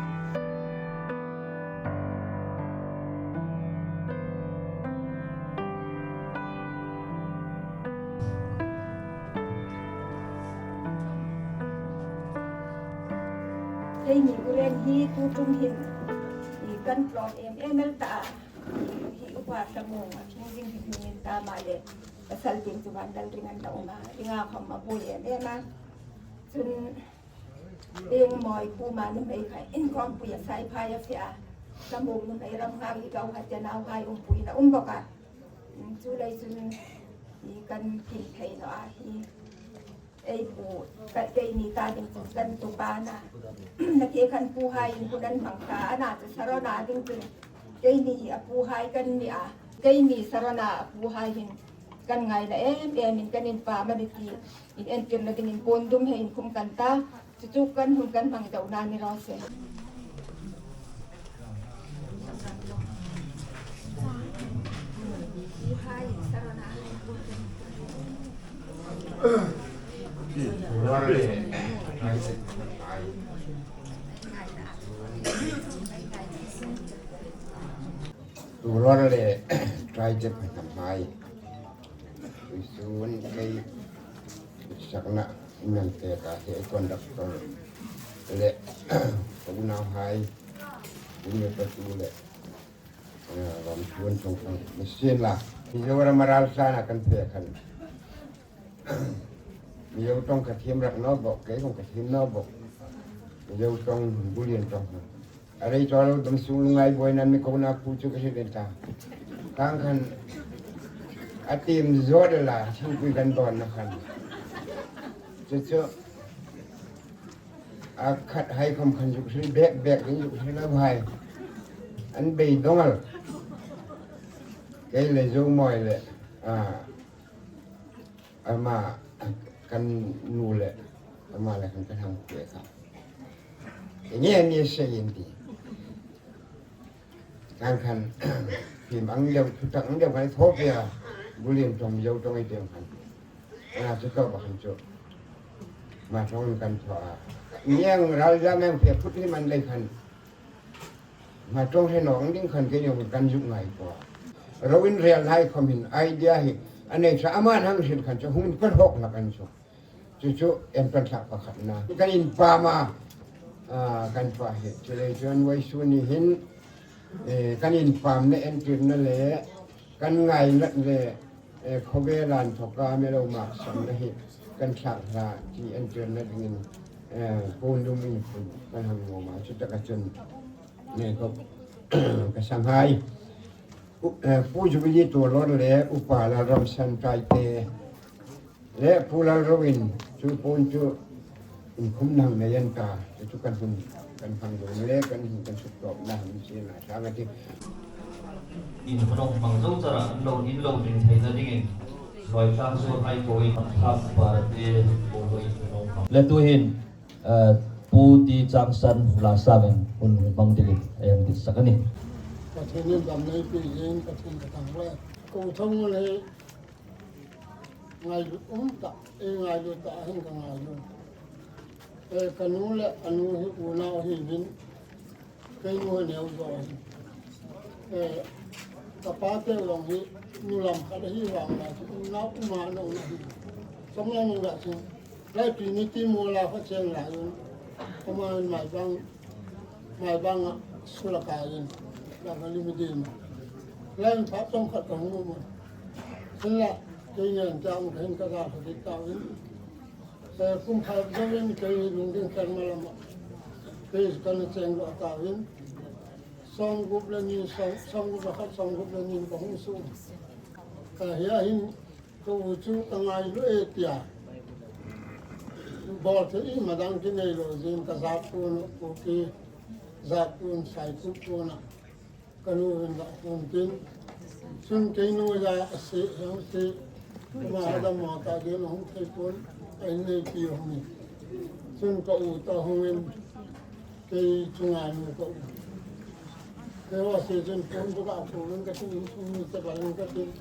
Keini Uren hi tu ṭum hin i kan tlawm em em el ta a. Hi Upa Thlamuong a ṭhung ding hi hmingin ta ma le. Pasal ding chu van dal ring an la um a. Ringa khom a buoi em em a. Chun Ieng mawi puma nuhmei kha inkhawmpui a saiphai a fe a. Thlamuong nuhmei ram nghak hi kau khat te nauhai umpui na um bawk a. Chu lei chun i kan kin thei naw a hi. Ei pu, ka, keini ta ding chu kan tu pa na. Na ke kan puhai in hun an hmang ta, a na chu Sarona ding chu. Keini hi a puhai kan ni a. Keini Sarona a puhai hin kan ngaina em em in kan inpam a ni ti. In entirna dingin puon dum hei inkhum kan ta. Chu chu kan hun kan hmang deuh na ni raw se. Tuolor le Trai te phatham hai. Tuisun kei sakna in nang pek a, he conductor le ka unauhai, unau patu le, eh, ram chuon chong chong ni sien la. Mizoram a ral sana kan pek khan. Mizo tong ka thiem rak naw bok, kei kong ka thiem naw bok. Mizo tong, Bulian tong. A rei chawk lo dam sung lungngai buoina mi kona pu chu ka hre den ta. Kang khan a tim zawt la, thingpui kan dawnna khan. Chu chu a khat hai khom khan zuk hril bek bek ding zuk hril a vai. An bei dong al. Kei le Zomawi le, a, ama kan nu le ama le kan kan hang pek a. Enge ni se in ti. Kan kan phim ang deu, thutak ang deu kan thaw pek a. Bulian tong, Mizo tong ei teng khan. A chu tawp a khan chu. Ma tong kan thaw a. Ni ang ral za meng pek phut ni man lei khan. Ma tong hre naw ang ding khan keini kan zuk ngai pua. Ro inrel lai khom hin idea hi a nei sa, ama hang hril khan chu hung pal hawk na kan chu. Chu chu en pan thlak pakhatna. Kan inpam a, a, kan pa hi. Chu lei chuan vawisun ni hin, eh, kan inpamna entirna le kan ngaina le, eh, khawvela inthoka mi lo mak sanna hi kan thlak hlak ti entirna dingin, eh, puon dum inkhum kan hang nuom a, chutaka chun, eh, ka, ka sanghai, u, eh, Pu Jubilee Tuolor le Upa Lalramsan Trai te le Pu Lalroin chu puon chu inkhumna nei an ta, chu chu kan hun, kan hmang zo le kan hun kan suk tawpna hun sienla sang a ti. In khawdawng hmang zo chara an lo, in lo ding theina dingin Lawitlang Zurhai ko in thap par te ko lo in khawdawng hmang. Le tuhin, eh, Pu T. Changsan la sangin hun hmang dingin ei hang dit sak a nih. Pathienin dam nei pei dingin Pathien ka thangvâl. Ko thong le Ngailut um ta, ei ngailut ta hin ka ngailut. Eh, ka nu le a nu hi unau hi hin, kei nu hi neu zo hi. Eh, ka pa te long hi, nu lam khat hi vang la, unau uma no na hi. Song la nung la sing. Lai Trinity mo la fa cheng la yun. Kama mai bang Mai banga sula ka in, la ka limi dima. Lain pha tong khat ka hmu mo. Sin la, kei ngen chang khen ka za ka dik ta in. Eh, kum khat zawin kei lungding kher ma lama. Kei ka na cheng lo ta in. Sawmgup le ni, sawm, sawmgup le khat, sawmgup le ni ka hung su. Ka hia hin, Ka u chu ka ngailu e tia. Bawlthei i madang ki nei lo zin ka zat puon, Kuki zat puon, Saitu puon a. Ka nu in ka puon tin. Chun kei nu ya a si, hang si. Ma ha da ma ta ding hung thei puon. Ai nei pi hung ni. Chun ka u ta hung in. Kei chunga nu ka u. Kei wa se chen phone chu ka phone ka tin, in chung ni te ba in ka tin.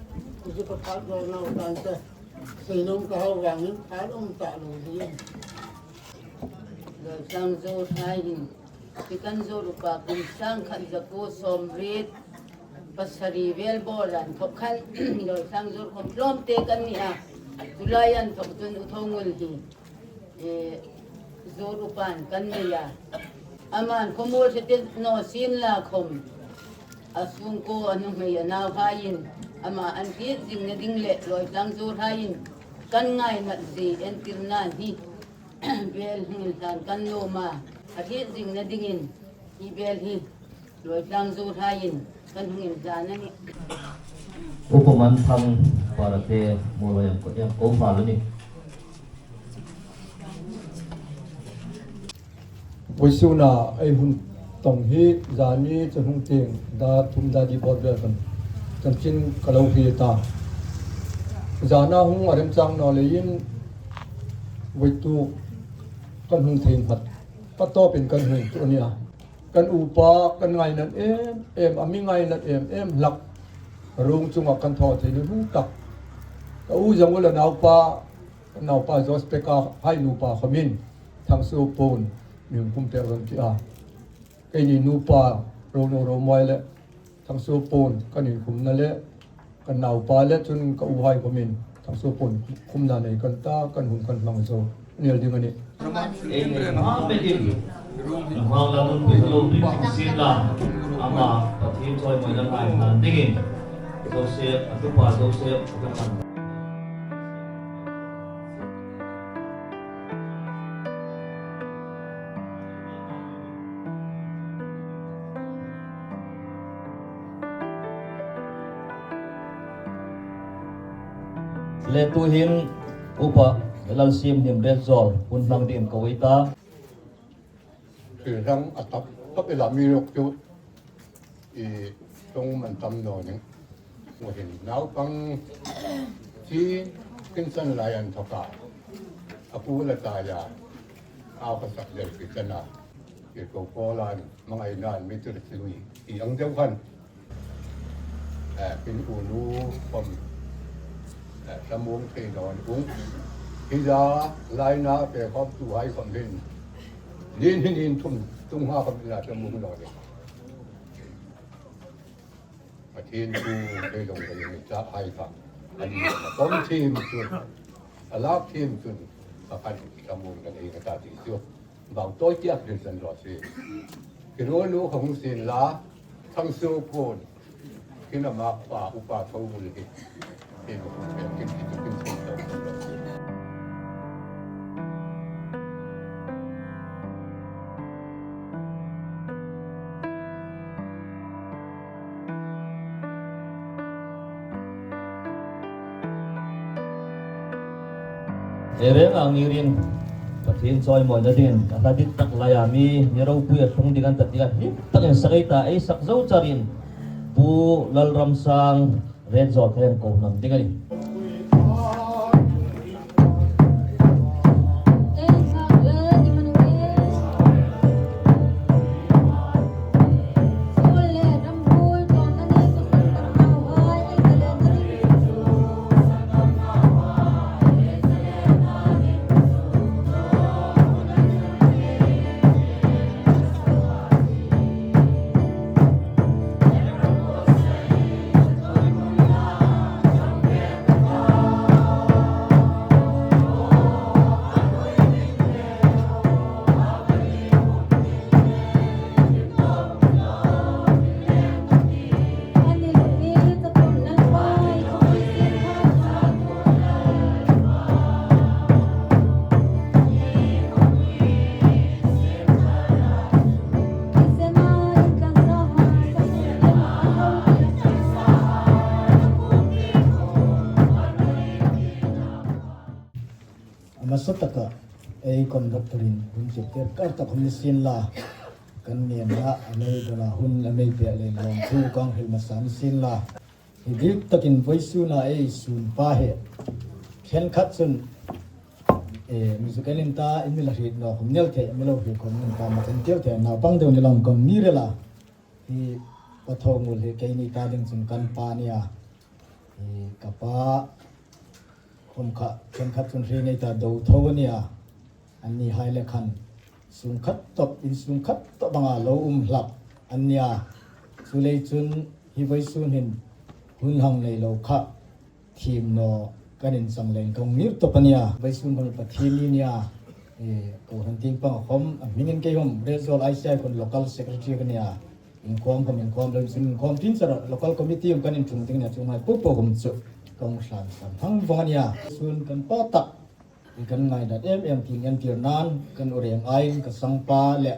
Ku chu ka phat lo nau tan te. Seinom ka hau vangin phat um ta lo ding. Lawitlang Zurhai hin. Ti kan Zur upa kum sang khat za kuo sawmriet pasari vel bawla inthok khan. Lawitlang Zur khom tlawmte kan ni a. Tulai inthok chun U Thongul hi. Eh, Zur upan kan nei a. Aman khawmuol hre te naw sien la khom. A sungkuo a nuhmei a nauhaiin. Ama an hriet zingna ding le Lawitlang Zurhaiin. Kan ngainat zie entirna hi. Bel hung inhlan kan nuom a. A hriet zingna dingin. Hi bel hi. Lawitlang Zurhaiin kan hung inhlan a nih. Upa Manthang Parate Muoloi ang ko, ang ko hma lo ni. Vawisuna ei hun tawng hi zani chu hung tieng da thum da di bawr vel kan, kan chin ka lo hriet a. Zana hung a remchang naw leiin vawituk kan hung thei nghat. Patawpin kan hung tu a nih a. Kan upa kan ngainat em em, a mi ngainat em em hlak. Rung chunga kan thaw thei ni hung tak. Ka u Zangula naupa, naupa Jospeka hai nupa khomin Thangsuo Pon mi hung pek ron ti a. Keini nupa Rono Romoi le Thangsuo Pon kan inkhumna le kan naupa le chun ka uhai khomin Thangsuo Pon khumna nei kan ta, kan hun kan hmang zo. Ni el ding a nih. Ei nei hmang metin, hmang la nun pui lo pui sin la, ama Pathien chawimawina hlan dingin Joseph, a tupa Joseph, a kan Le tuhin Upa Lalsiemhnim Retzawl hun hmang dingin ka ui ta. Thil dang a tam tawp el a, mi lok chu i ṭawng man tam naw ning. Ngahin naupang chi kin san lai an thawka a pu la ta ya, a ka sak zel ki chana i ko ko lan mangai nan mi tur chi ui i ang deu khan. Eh, kin unu khom, eh, hlamuong thei naw ni ung. Hi za laina pe khawmtuhai khom hin, nin hin in thum tung ha khom ina hlamuong naw ni. Pathien thu thei lo ka ni ta hai kha. Ani a pawm thiem chun, a lak thiem chun, pakhat hlamuong ka nei ka ta ti chu. Bang tawi tiak hril san raw se. Ki ruol nu kha hung sien la, Thangsuo Pon, kin ama pa, Upa Thongul hi. Kin hung pen kin ti kin kin kin kin kin. Ei reng ang irin, Pathien chawimawina dingin, ka hla dik tak laia mi, mi ropui a tlung ding an ta tia, hlim takin sak ei ta, ei sak zo charin, Pu Lalramsang Retzawl kha hang ko hnam ding a nih. A hmasa taka ei conductor-in hun chep ter kar tak hun ni sien la, kan ngenna a nei dona hun a nei pek le lawmthu kan hril hmasa ni sien la. Hi dik takin vawisuna ei sun pa hi. Khenkhat chun, eh, musical-in ta in mi la hriet naw khom ni el thei, mi lo hriet khom ni el ta ma kan ti el thei, naupang deu ni lawm kan ni rel a. Hi Pa Thongul hi keini ta ding chun kan pa a nih a. Hi ka pa khom kha, khenkhat chun hre ngei ta do tho a nih a. Annihai le khan sungkhat tawp, insungkhat tawp anga lo um hlak an nih a. Chuleiin chun hi vawisun hin hun hang nei lo kha thiem naw kan inchang leiin kan ngir tawp a nih a. Vawisun khom Pathien ni a nih a. Eh, kohran tieng panga khom, a hmingin kei khom Retzawl I C I khom local secretary ka nih a. Inkhawm khom inkhawm lo, inkhawm tin chara local committee kan inṭhung ding a nih a, chuonghai po po khom chu kan hlan san hang vong a nih a. Sun kan pa tak, kan ngainat em em ti ngen tir nan, kan u reng aiin ka sangpa le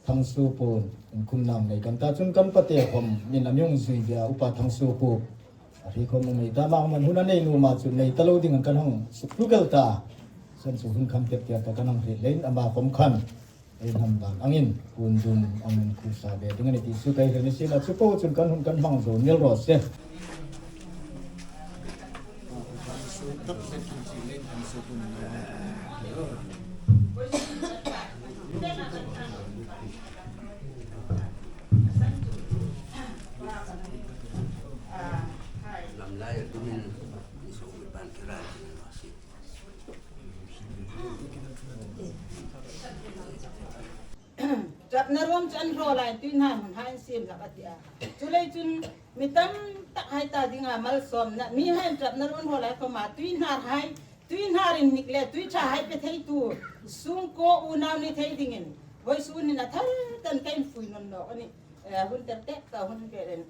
Thangsuo Pon inkhumna nei kan ta, chun kan pate khom min a mi hung zui bia, Upa Thangsuo Pon. A hri khom um ei ta, ama khom hun a nei nuom a, chu nei ta lo ding kan hang suklu kel ta. San chu hun kham pek tir ta kan hang hriet leiin ama khom khan Ei hnam dan angin, kundum angin khusa ve ding a nih ti chu ka hril ni sienla, chu po chun kan hun kan hmang zo nghal raw se. Ṭapna ruom chu an hraw lai, tuihnar hun hai an siem hlak a ti a. Chuleiin chun mi tam tak hai ta dinga malsawmna, mihai ṭapna ruom hraw lai khawma tuihnar hai, tuihnar inhnik le tui ṭha hai pe theitu sungkuo unau ni thei dingin vawisun hin a thar tan ka infui nawn nawk a nih. Eh, hun tel tek ta hun vel in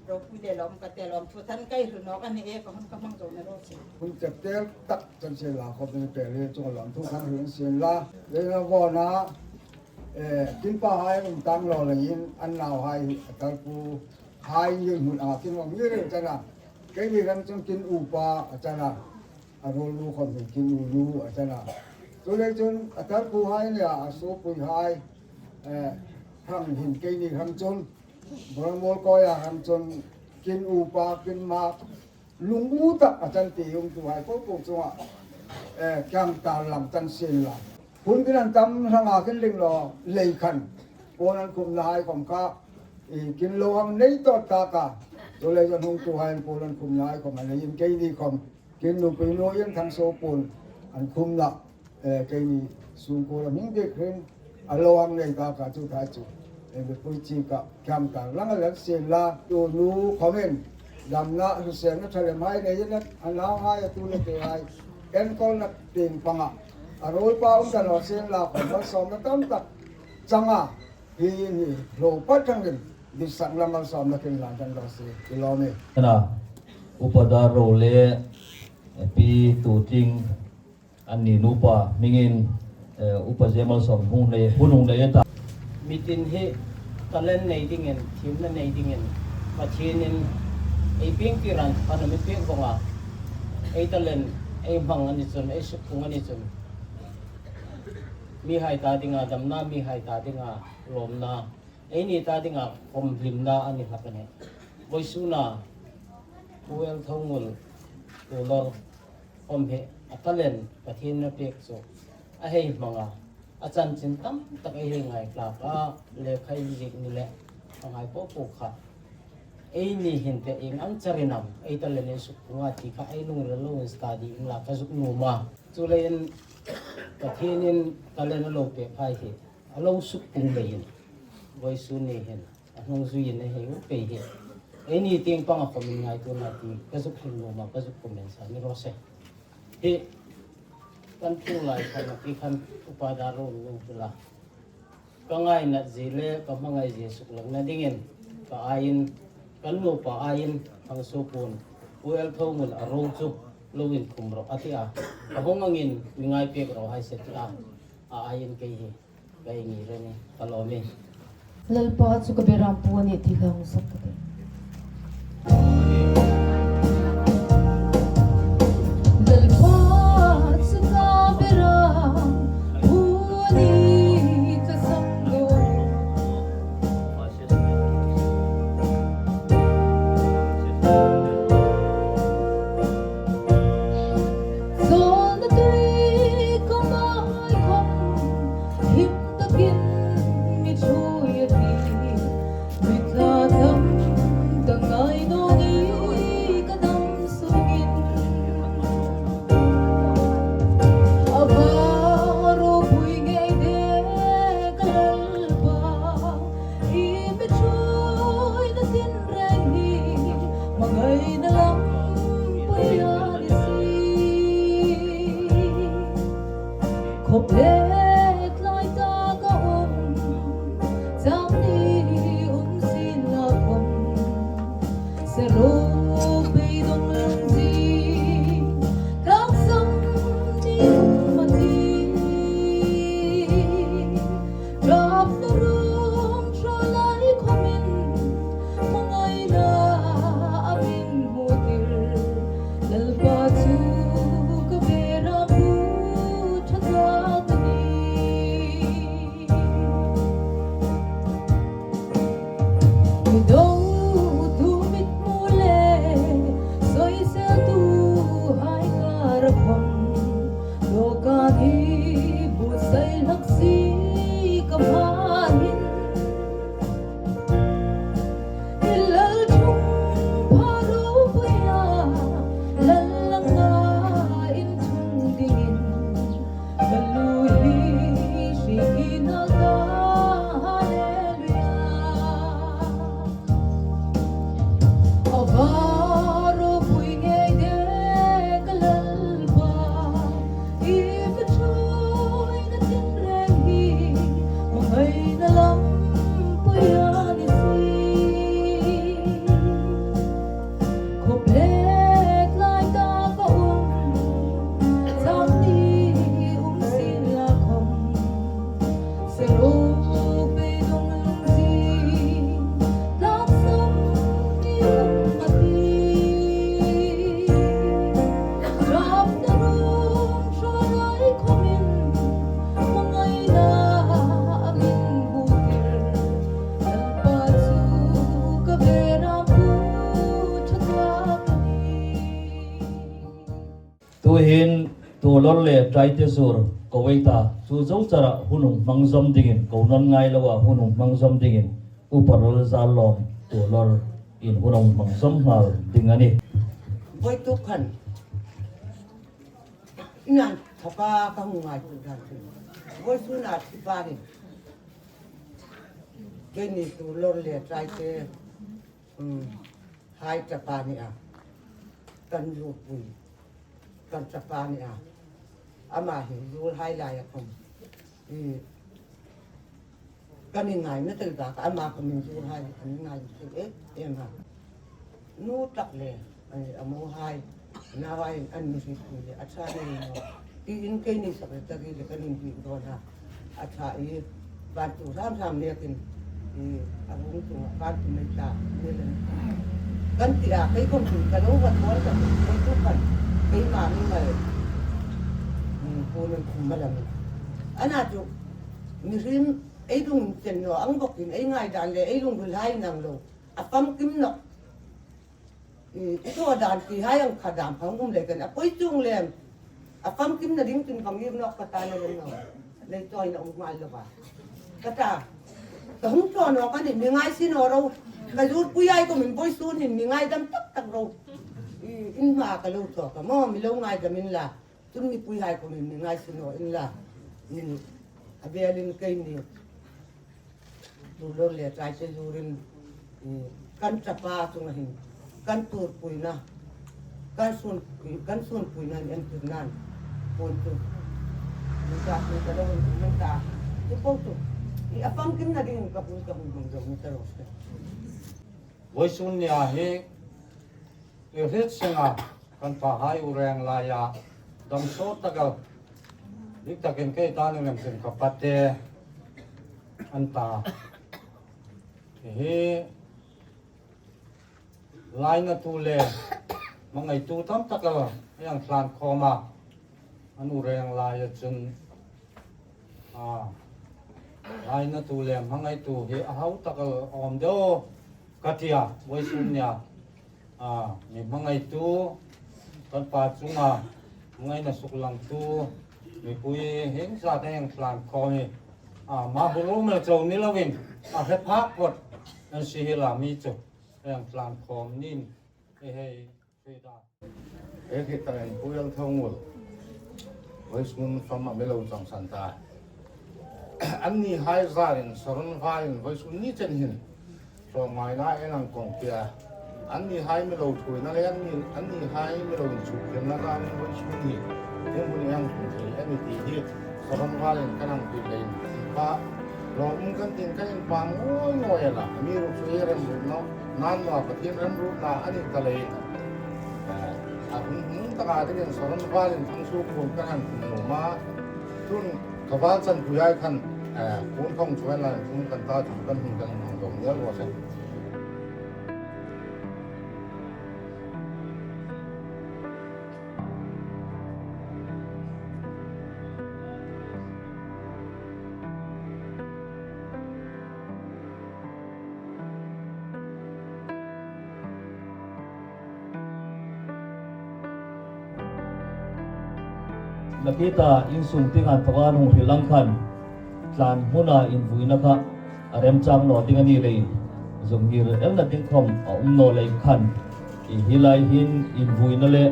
ropui le lawm ka te lawmthu than ka hril nawk a nih e, ka hun ka hmang zo nghal raw se. Hun tel tek tak chan sienla khawm ni pe le chu lawmthu than hril sienla. Le na vawna, eh, kin pa hai um tang lo lengin an nauhai a tal pu hai ni hun a kin hmang ni reng chana. Keini ram chun kin upa a chana. A ruol nu khawm hin kin unu a chana. Chuleiin chun a tal pu hai nia, a suopui hai, eh, hang hin keini hang chun, Bormawl kawia hang chun, kin upa, kin ma, lungu tak a chan ti um tu hai po po chunga, eh, kiang tar lang chan sienla. Hun kin an tam hlanga kin ling lo lei khan, pawn an khumna hai khawm kha, i kin lo hang nei tawk ta ka. Chuleiin chun hung tu hai pawn an khumna hai khawm a nei in keini khawm. Kin nupi nu in thang so pun an khumna, eh, keini sungkuo la hming dik hin a lo ang nei ta ka chu ta chu. Eh, mipui chi ka kiang ta lang a lan sienla, tu nu khawmin damna hrisel na ṭha lem hai nei in a nauhai a tu le te hai enkawlna tieng panga a ruol pa um ta naw sienla khawm malsawmna tam tak changa hi ni lo pa thangin disak la malsawmna kin lan tan lo si ti lo ni. Ana, Upa Dar Ro le, eh, Pi Tuting an ni nupa hmingin, eh, Upa Zemal Sawm hung nei, hun hung nei ta. Mitin hi talent nei dingin, thiemna nei dingin, Pathienin ei pieng tir an, a mi pieng vawng a. Ei talent, ei hmang a ni chun, ei sukpung a ni chun, mihai ta dinga damna, mihai ta dinga lawmna, eini ta dinga khawm hlimna a ni hlak a nih. Vawisuna Pu L Thongul, Pu Lal khawm hi a talent Pathienin a pek chu a hei hmang a, a chanchin tam tak ei hei ngaithlak a, lekha inziek ni le a ngai po po kha. Eini hin te ieng ang charin am ei talent ei sukpung a ti kha ei lungril loin study inla ka zuk nuom a. Chuleiin Pathienin talent a lo pek hai hi a lo sukpung leiin vawisun ni hin a hnung zuiin ei hei u pei hi eini tieng panga khawm inngaituona ti ka zuk hrilnuom a, ka zuk comment sa ni raw se. Hi kan thu lai khan a ti khan Upa Dar Ro lo hril a, ka ngaina zie le ka hmangai zie suklangna dingin ka aiin, kan nupa aiin hang suok un, Pu L Thongul a ro chu lo inkhum rawh a ti a, ka hung angin mi ngai pek rawh hai se ti a, a aiin kei hi ka inngir a nih, ka lawm e. Lalpa chu ka beram pu a nih ti hang sak ka tih. Lalpa chu ka beram pu a nih ka sak ka tih. Zawlna tui ka mai khawm him takin mi ṭhuoi a tih. Mi tla tam tak ngai naw ni ka dam sungin. A va ropui ngei de ka Lalpa. I mi ṭhuoina tin reng hi hmangaina lam pui a ni si. Khawpet lai taka um Lawr le ṭaite zuor ko ei ta, chu zo chara hun hung hmang zawm dingin, ko nawn ngai loa hun hung hmang zawm dingin, Upa Lalzallawm Tuolawr in hun hung hmang zawm nghal ding a nih. Voituk khan, inan thapa ka hung ngaituo dan chu, voisuna thipa hi, keini Tuolawr le ṭaite, um, hai ṭapa ni a, kan zurpui, kan ṭapa ni a, ama hi zurhai laia khom, i, kan inngaitlawm a, ama khom zurhai, kan inngaitlawm em em a. Nu tak le, ai, a mohai, nauhai an mi hrietpui le a ṭha ni naw, tiin keini secretary le kan inhriet dawn a. A ṭha i, bantu hram hram nekin, i, a hung chunga bantu nei ta, nei len. Kan ti a, kei khom chu ka lo va thaw ta, kei chu kan, keima mi ngai, mm, ko nun khum ma lam. Ana chu, mihriem ei dung chen naw ang bawkin, ei ngaidan le ei lungril hai nang lo, a famkim nawk. I, i thaw dan ti hai ang kha dam phang um le kan a poi chung lem. A famkimna ding chun ka ngir nawk ka ta na lem naw. Lei chawina um ngai lo va. Ka ta. Ka hung thaw nawk a nih, mi ngai si naw ro. Ka zurpui hai khom in voisun hin mi ngaidam tak tak ro. I, in hma ka lo thaw ka maw, mi lo ngaidam inla. Chun mipui hai khom in mi ngai si naw inla. Nin a velin keini Tuolawr le ṭaite zurin, i, kan ṭapa chunga hin, kan tuorpuina, kan sun, kan sunpuina entirnan, puon chu, i, ka, i, ka lo, i, man ta, i, po chu, i, a famkimna dingin ka puon ka hung hmang zo ni ta ro se. Voisun nia hi, i, hriet senga, kan pahai u reng laia, dam sawt taka, dik takin kei ta ni lem sin ka pate, an ta. Hi lainatu le hmangaitu tam tak a, ei hang tlan khawm a, an u reng laia chun, a, lainatu le hmangaitu hi a hau tak a awm deu ka ti a, voisun nia, a, mi hmangaitu, kan pa chunga hmangaina suklangtu, mipui hieng zat ei hang tlan khawm hi, a, ma bul um el chau ni loin, a, hre phak phot an si hi la mi chu, ei hang tlan khawm nin, ei hei, hre da. Ei hre ta in Pu Lalthangul, voisun fam a mi lo chang san ta. Anni hai zarin, Saron varin, voisun ni chen hin, tlawmngaina ei hang kawng tia. Anni hai mi lo thuoina le, anni, anni hai mi lo inchuk kemna zarin voisun ni, ei hmun ei hang tlung thei a nih ti hi, Saron varin kan hang hriet leiin. Pa, lawmum kan tin kan inpang ngawi ngawi a na, amiruokchu ei remruot naw, nan naw Pathien remruotna a ni ta leiin. Eh, a hun, hun taka dingin Saron varin thangsuo puon kan hang tlung nuom a. Chun ka val chanpui hai khan, eh, puon khawm chu an la tlung kan ta chu kan hun kan hang dawng mial ro se. Nakie ta insung tieng an thawk a, an hung hril ang khan, tlan hmuna invuina kha a remchang naw ding a ni leiin, zuk ngir elna ding khawm a um naw lei khan, i, hi lai hin invuina le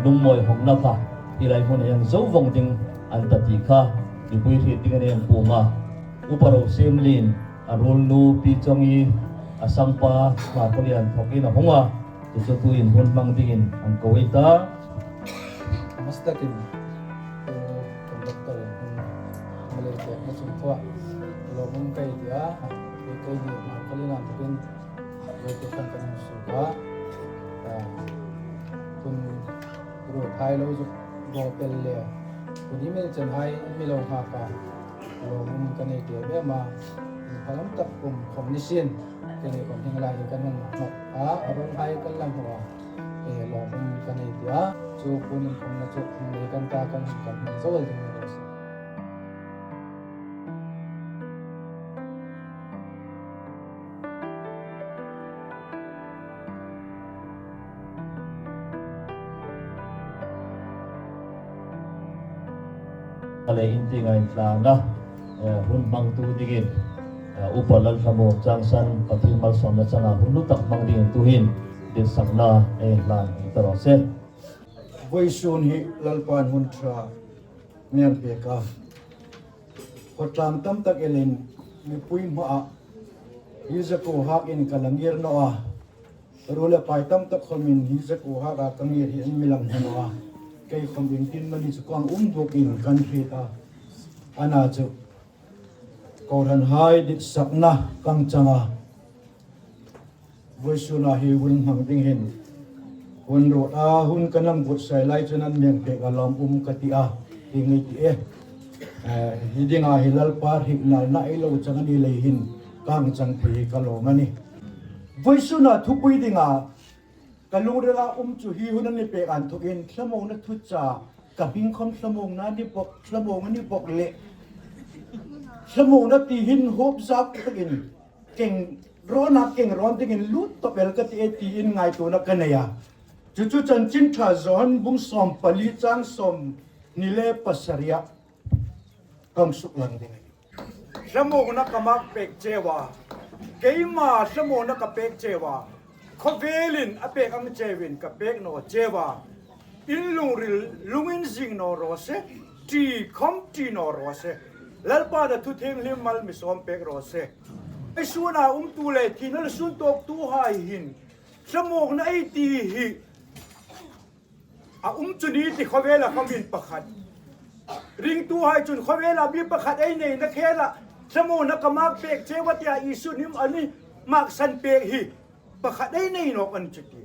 lungmawi hawngna kha hi lai hmun a hang zo vawng ding a ni ta ti kha mipui hriet ding a ni ang puma. Upa Rosiemlien, a ruolnu Pi Chongi, a sangpa Hmarkhawlian thawkin a hung a, chu chu tuhin hun hmang dingin an ko ei ta. Mastakin, Pu Conductor-in hun hmang le pekna chungthua lawmum ka ti a, keini Hmarkhawlian thawkin voituk khan kan hung suok a, a, hun ruot hai lo zuk bawpel le, hun hmel chen hai mi lo nghak a, lawmum ka nei ti em em a, inphalam tak kum khawm ni sien, keini khawm hieng lai hi kan hung hnawt a, a rawng hai kan la hmu a, e, lawmum ka nei ti a, chu puon inkhawmna chu hung nei kan ta, kan hung, kan hung zo ding a ni raw se. Lei in ti ngai tlang a, eh, hun hmangtu dingin, eh, Upa Lalthlamuong Changsan Pathien malsawmna changa hun hlu tak hmang dingin tuhin ditsakna ei hlan ta raw se. Vawisun hi Lalpan hun ṭha mi pek a. Khawtlang tam tak elin mipui hmaa hi zakuo hakin ka la ngir naw a. Ruol le pai tam tak khawmin hi zakuo haka ka ngir hi an mi lang hmu naw a. Kei khawm iengtin am a ni chu ka um bawkin kan hriet a. Ana chu kohranhai ditsakna kan chang a. Vawisuna hi hun hmang ding hin hun ruot a, hun kan hang buotsai lai chun an mi pek a lawm um ka ti a, ti ngei ti e. Eh, hi dinga hi Lalpa hrietna ei lo chang a ni lei hin kan chang thei hi ka lawm a nih. Vawisuna thupui dinga ka lungrila um chu hi hun an mi pek a inthokin Thlamuongna thucha ka hming khawm Thlamuongna ni bawk, Thlamuongna ni bawk le Thlamuongna ti hin hawp zak takin keng rawn a, keng rawn dingin lut tawp el ka ti e tiin ngaituona ka nei a. Chu chu Chanchin Ṭha Johan bung sawm pali chang sawmhni le pasari-a kan suklang ding a nih. Thlamuongna ka mak pek cheu a, keima Thlamuongna ka pek cheu a, khawvelin a pek ang cheuin ka pek naw cheu a. In lungril lungin zing naw raw se, ṭi khawm ṭi naw raw se. Lalpan a thu thienghlim mal mi sawm pek raw se. Ei suna umtu le thina le sun tawktuhai hin Thlamuongna ei ti hi a um chu ni ti khawvela khawmin pakhat. Ringtuhai chun khawvela mi pakhat ei neina khela Thlamuongna ka mak pek cheu a tia Isu nim a mi maksan pek hi pakhat ei nei nawk a ni chu ti.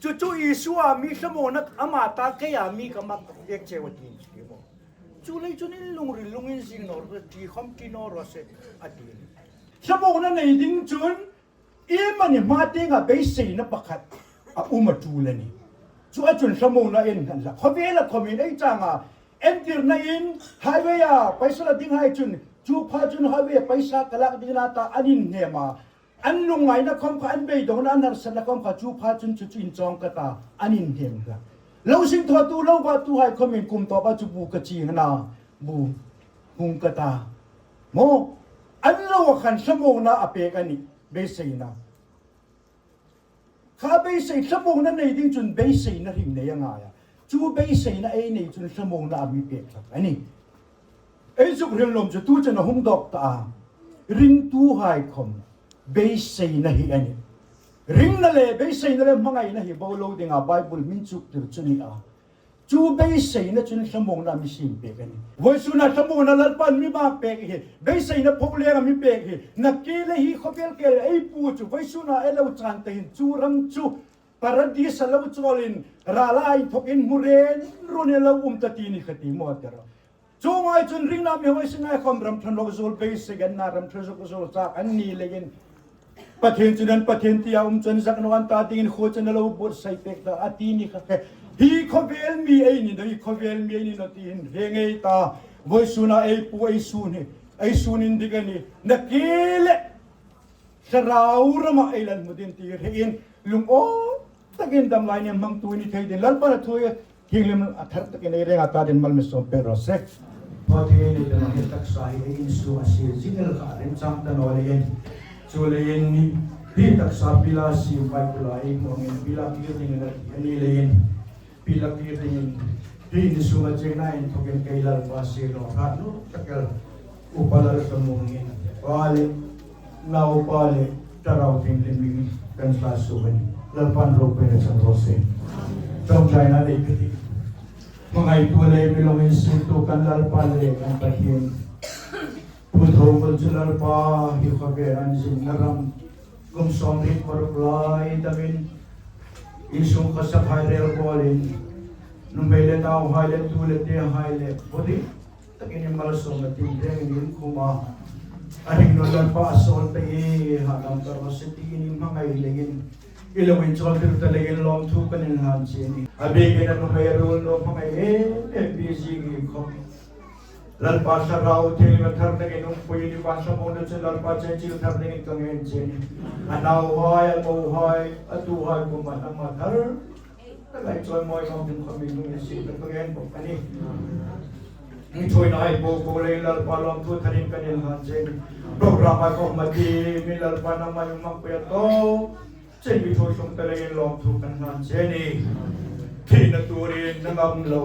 Chu chu Isua mi Thlamuongna ama ta keia mi ka mak pek cheu a ti ni chu ti maw. Chu lei chun in lungril lungin zing naw raw, ṭi khawm ṭi naw raw se a ti. Thlamuongna nei ding chun iemani hma tienga beiseina pakhat a um a ṭul a nih. Chu a chun Thlamuongna en hlan la. Khawvela khawmin ei changa entirna in highway-a paisa la dinghai chun chu pha chun highway-a paisa ka lak ding a ta an inhnem a. An lungngaina khawm kha, an beidongna, an harsatna khawm kha chu pha chun chu chu inchawng ka ta an inhnem hlak. Lo sinthawtu, lo vahtuhai khawmin kum tawpa chu bu ka ching a na, bu hung ka ta. Maw, an lo a khan Thlamuongna a pek a nih, beiseina. Kha beisei, Thlamuongna nei ding chun beiseina hrim nei a ngai a. Chu beiseina ei nei chun Thlamuongna a mi pek hlak a nih. Ei zuk hril lawm chu tu chun a hung dawk ta a. Ringtuhai khawm beiseina hi a nih. Ringna le beiseina le hmangaina hi bo lo dinga Bible min chuktir chu ni a. Chu beiseina chun Thlamuongna mi siem pek a nih. Vawisuna Thlamuongna Lalpan mi mak pek hi, beiseina pho lenga mi pek hi, na ke le hi khawvel ke le ei pu chu vawisuna ei lo chan ta hin chu ram chu Paradis-a lo chawlin, rala inthokin hmu ren runin lo um ta ti ni kha ti maw tiraw. Chuonghai chun ringna mi hoi sinai khawm ram ṭha nawk zuol beisei an na, ram ṭha zuk zuol chak an ni leiin Pathien chun an Pathien tia um chun zak naw an ta dingin khuo chun a lo buotsai pek ta a ti ni kha khe. Hi khawvel mi ei ni naw, hi khawvel mi ei ni naw ti hin hre ngei ta. Vawisuna ei pu ei sun hi, ei sun indik a nih. Na ke le thlarau rama ei lan hmu ding ti hrein lungawi takin dam lai nia hmangtu i ni thei dingin Lalpan a thu hi thienghlim a thar takin ei renga ta dingin mal mi sawm pek raw se. Pathien i dam hi taksa hi ei insung a sir zing el kha remchang ta naw leiin. Chu leiin hi taksa pila siem Bible-a ei hmu angin pila kir dingin a ni leiin. Pila kir dingin hi ni sunga chengna inthokin kei Lalpa sir lo hrat nu tak el Upa Lalthlamuongin Pa le Naupa le Thlarau Thienghlimin kan hla suok a nih. Lalpan ropuina chang raw se. Ṭawngṭaina nei ka ti. Hmangaitu le mi lawm insuktu kan Lalpa le kan Pathien. Pu Thobul chu Lalpa hi khawvel an zinna ram kum sawmriet paruk lai damin insung khawsakhai rel bawlin nuhmei le nauhai le tu le tehai le bawri takin i malsawmna tin rengin inkhum a, a hring naw Lalpa a sawl ta e, hahdam ta raw se tiin i hmangai leiin i lo inchawltir ta leiin lawmthu kan inhlan che a nih. A bikin a nuhmei a ruol naw hmangai em em Pi Zingi khawm Lalpa Thlarau Thienghlim a thar dingin umpuiin i pan Thlamuongna chun Lalpa chenchil thar dingin ka ngen che a nih. A nauhai, a mohai, a tuhai kuoma ama thar takin chawimawi ngam ding khawmin lungin siem ka ngen bawk a nih. Mi ṭhuoina hai po po leiin Lalpa lawmthu tharin kan inhlan che a nih. Program hai khawm a ti mi Lalpa nangma hung hmangpuia tawk chein mi ṭhuoi hung ta leiin lawmthu kan hlan che a nih. Thina turin na ngam lo,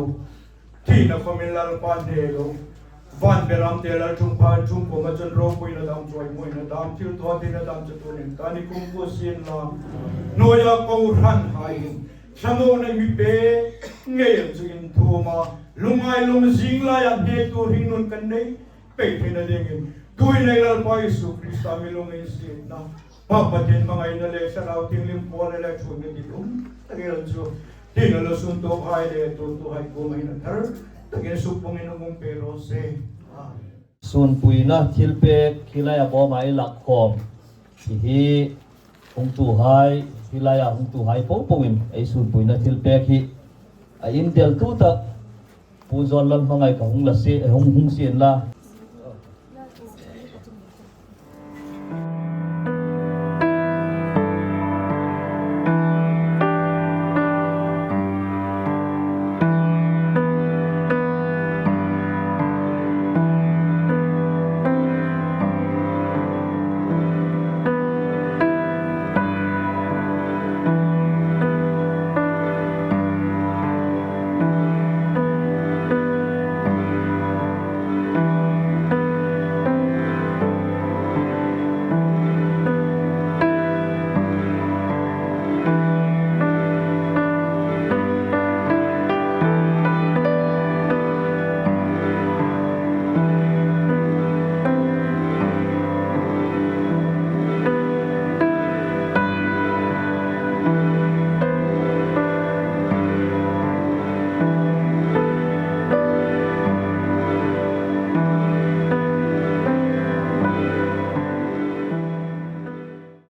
thina khawmin Lalpa hne lo. Van beram te Lalṭhungpha ṭhungkuma chun ropuina dam, chawimawiina dam, thilthawtheina dam chatuon in ta ni kumkhuo sien la. Hnuoia kohranhai hin thlamuongna mi pe ngei chu inthuoma, lungngai lungzing laia hnetu hringnun kan nei pei theina dingin, tuhin ei Lalpa Isu Krista mi lunginsietna, Pa Pathien hmangaina le Thlarau Thienghlim pawlna le ṭhuoina dil um tak el chu thina lo suntuokhai le tuortuhai kuoma hin a thar takin sukpumin um pei raw se. Amen. Sunpuina thilpek hi laia bawma ei lak khawm hi, hi hungtuhai, hi laia hungtuhai po poin ei sunpuina thilpek hi a indeltu tak Pu John Lalhmangai ka hung la si, hung, hung sien la.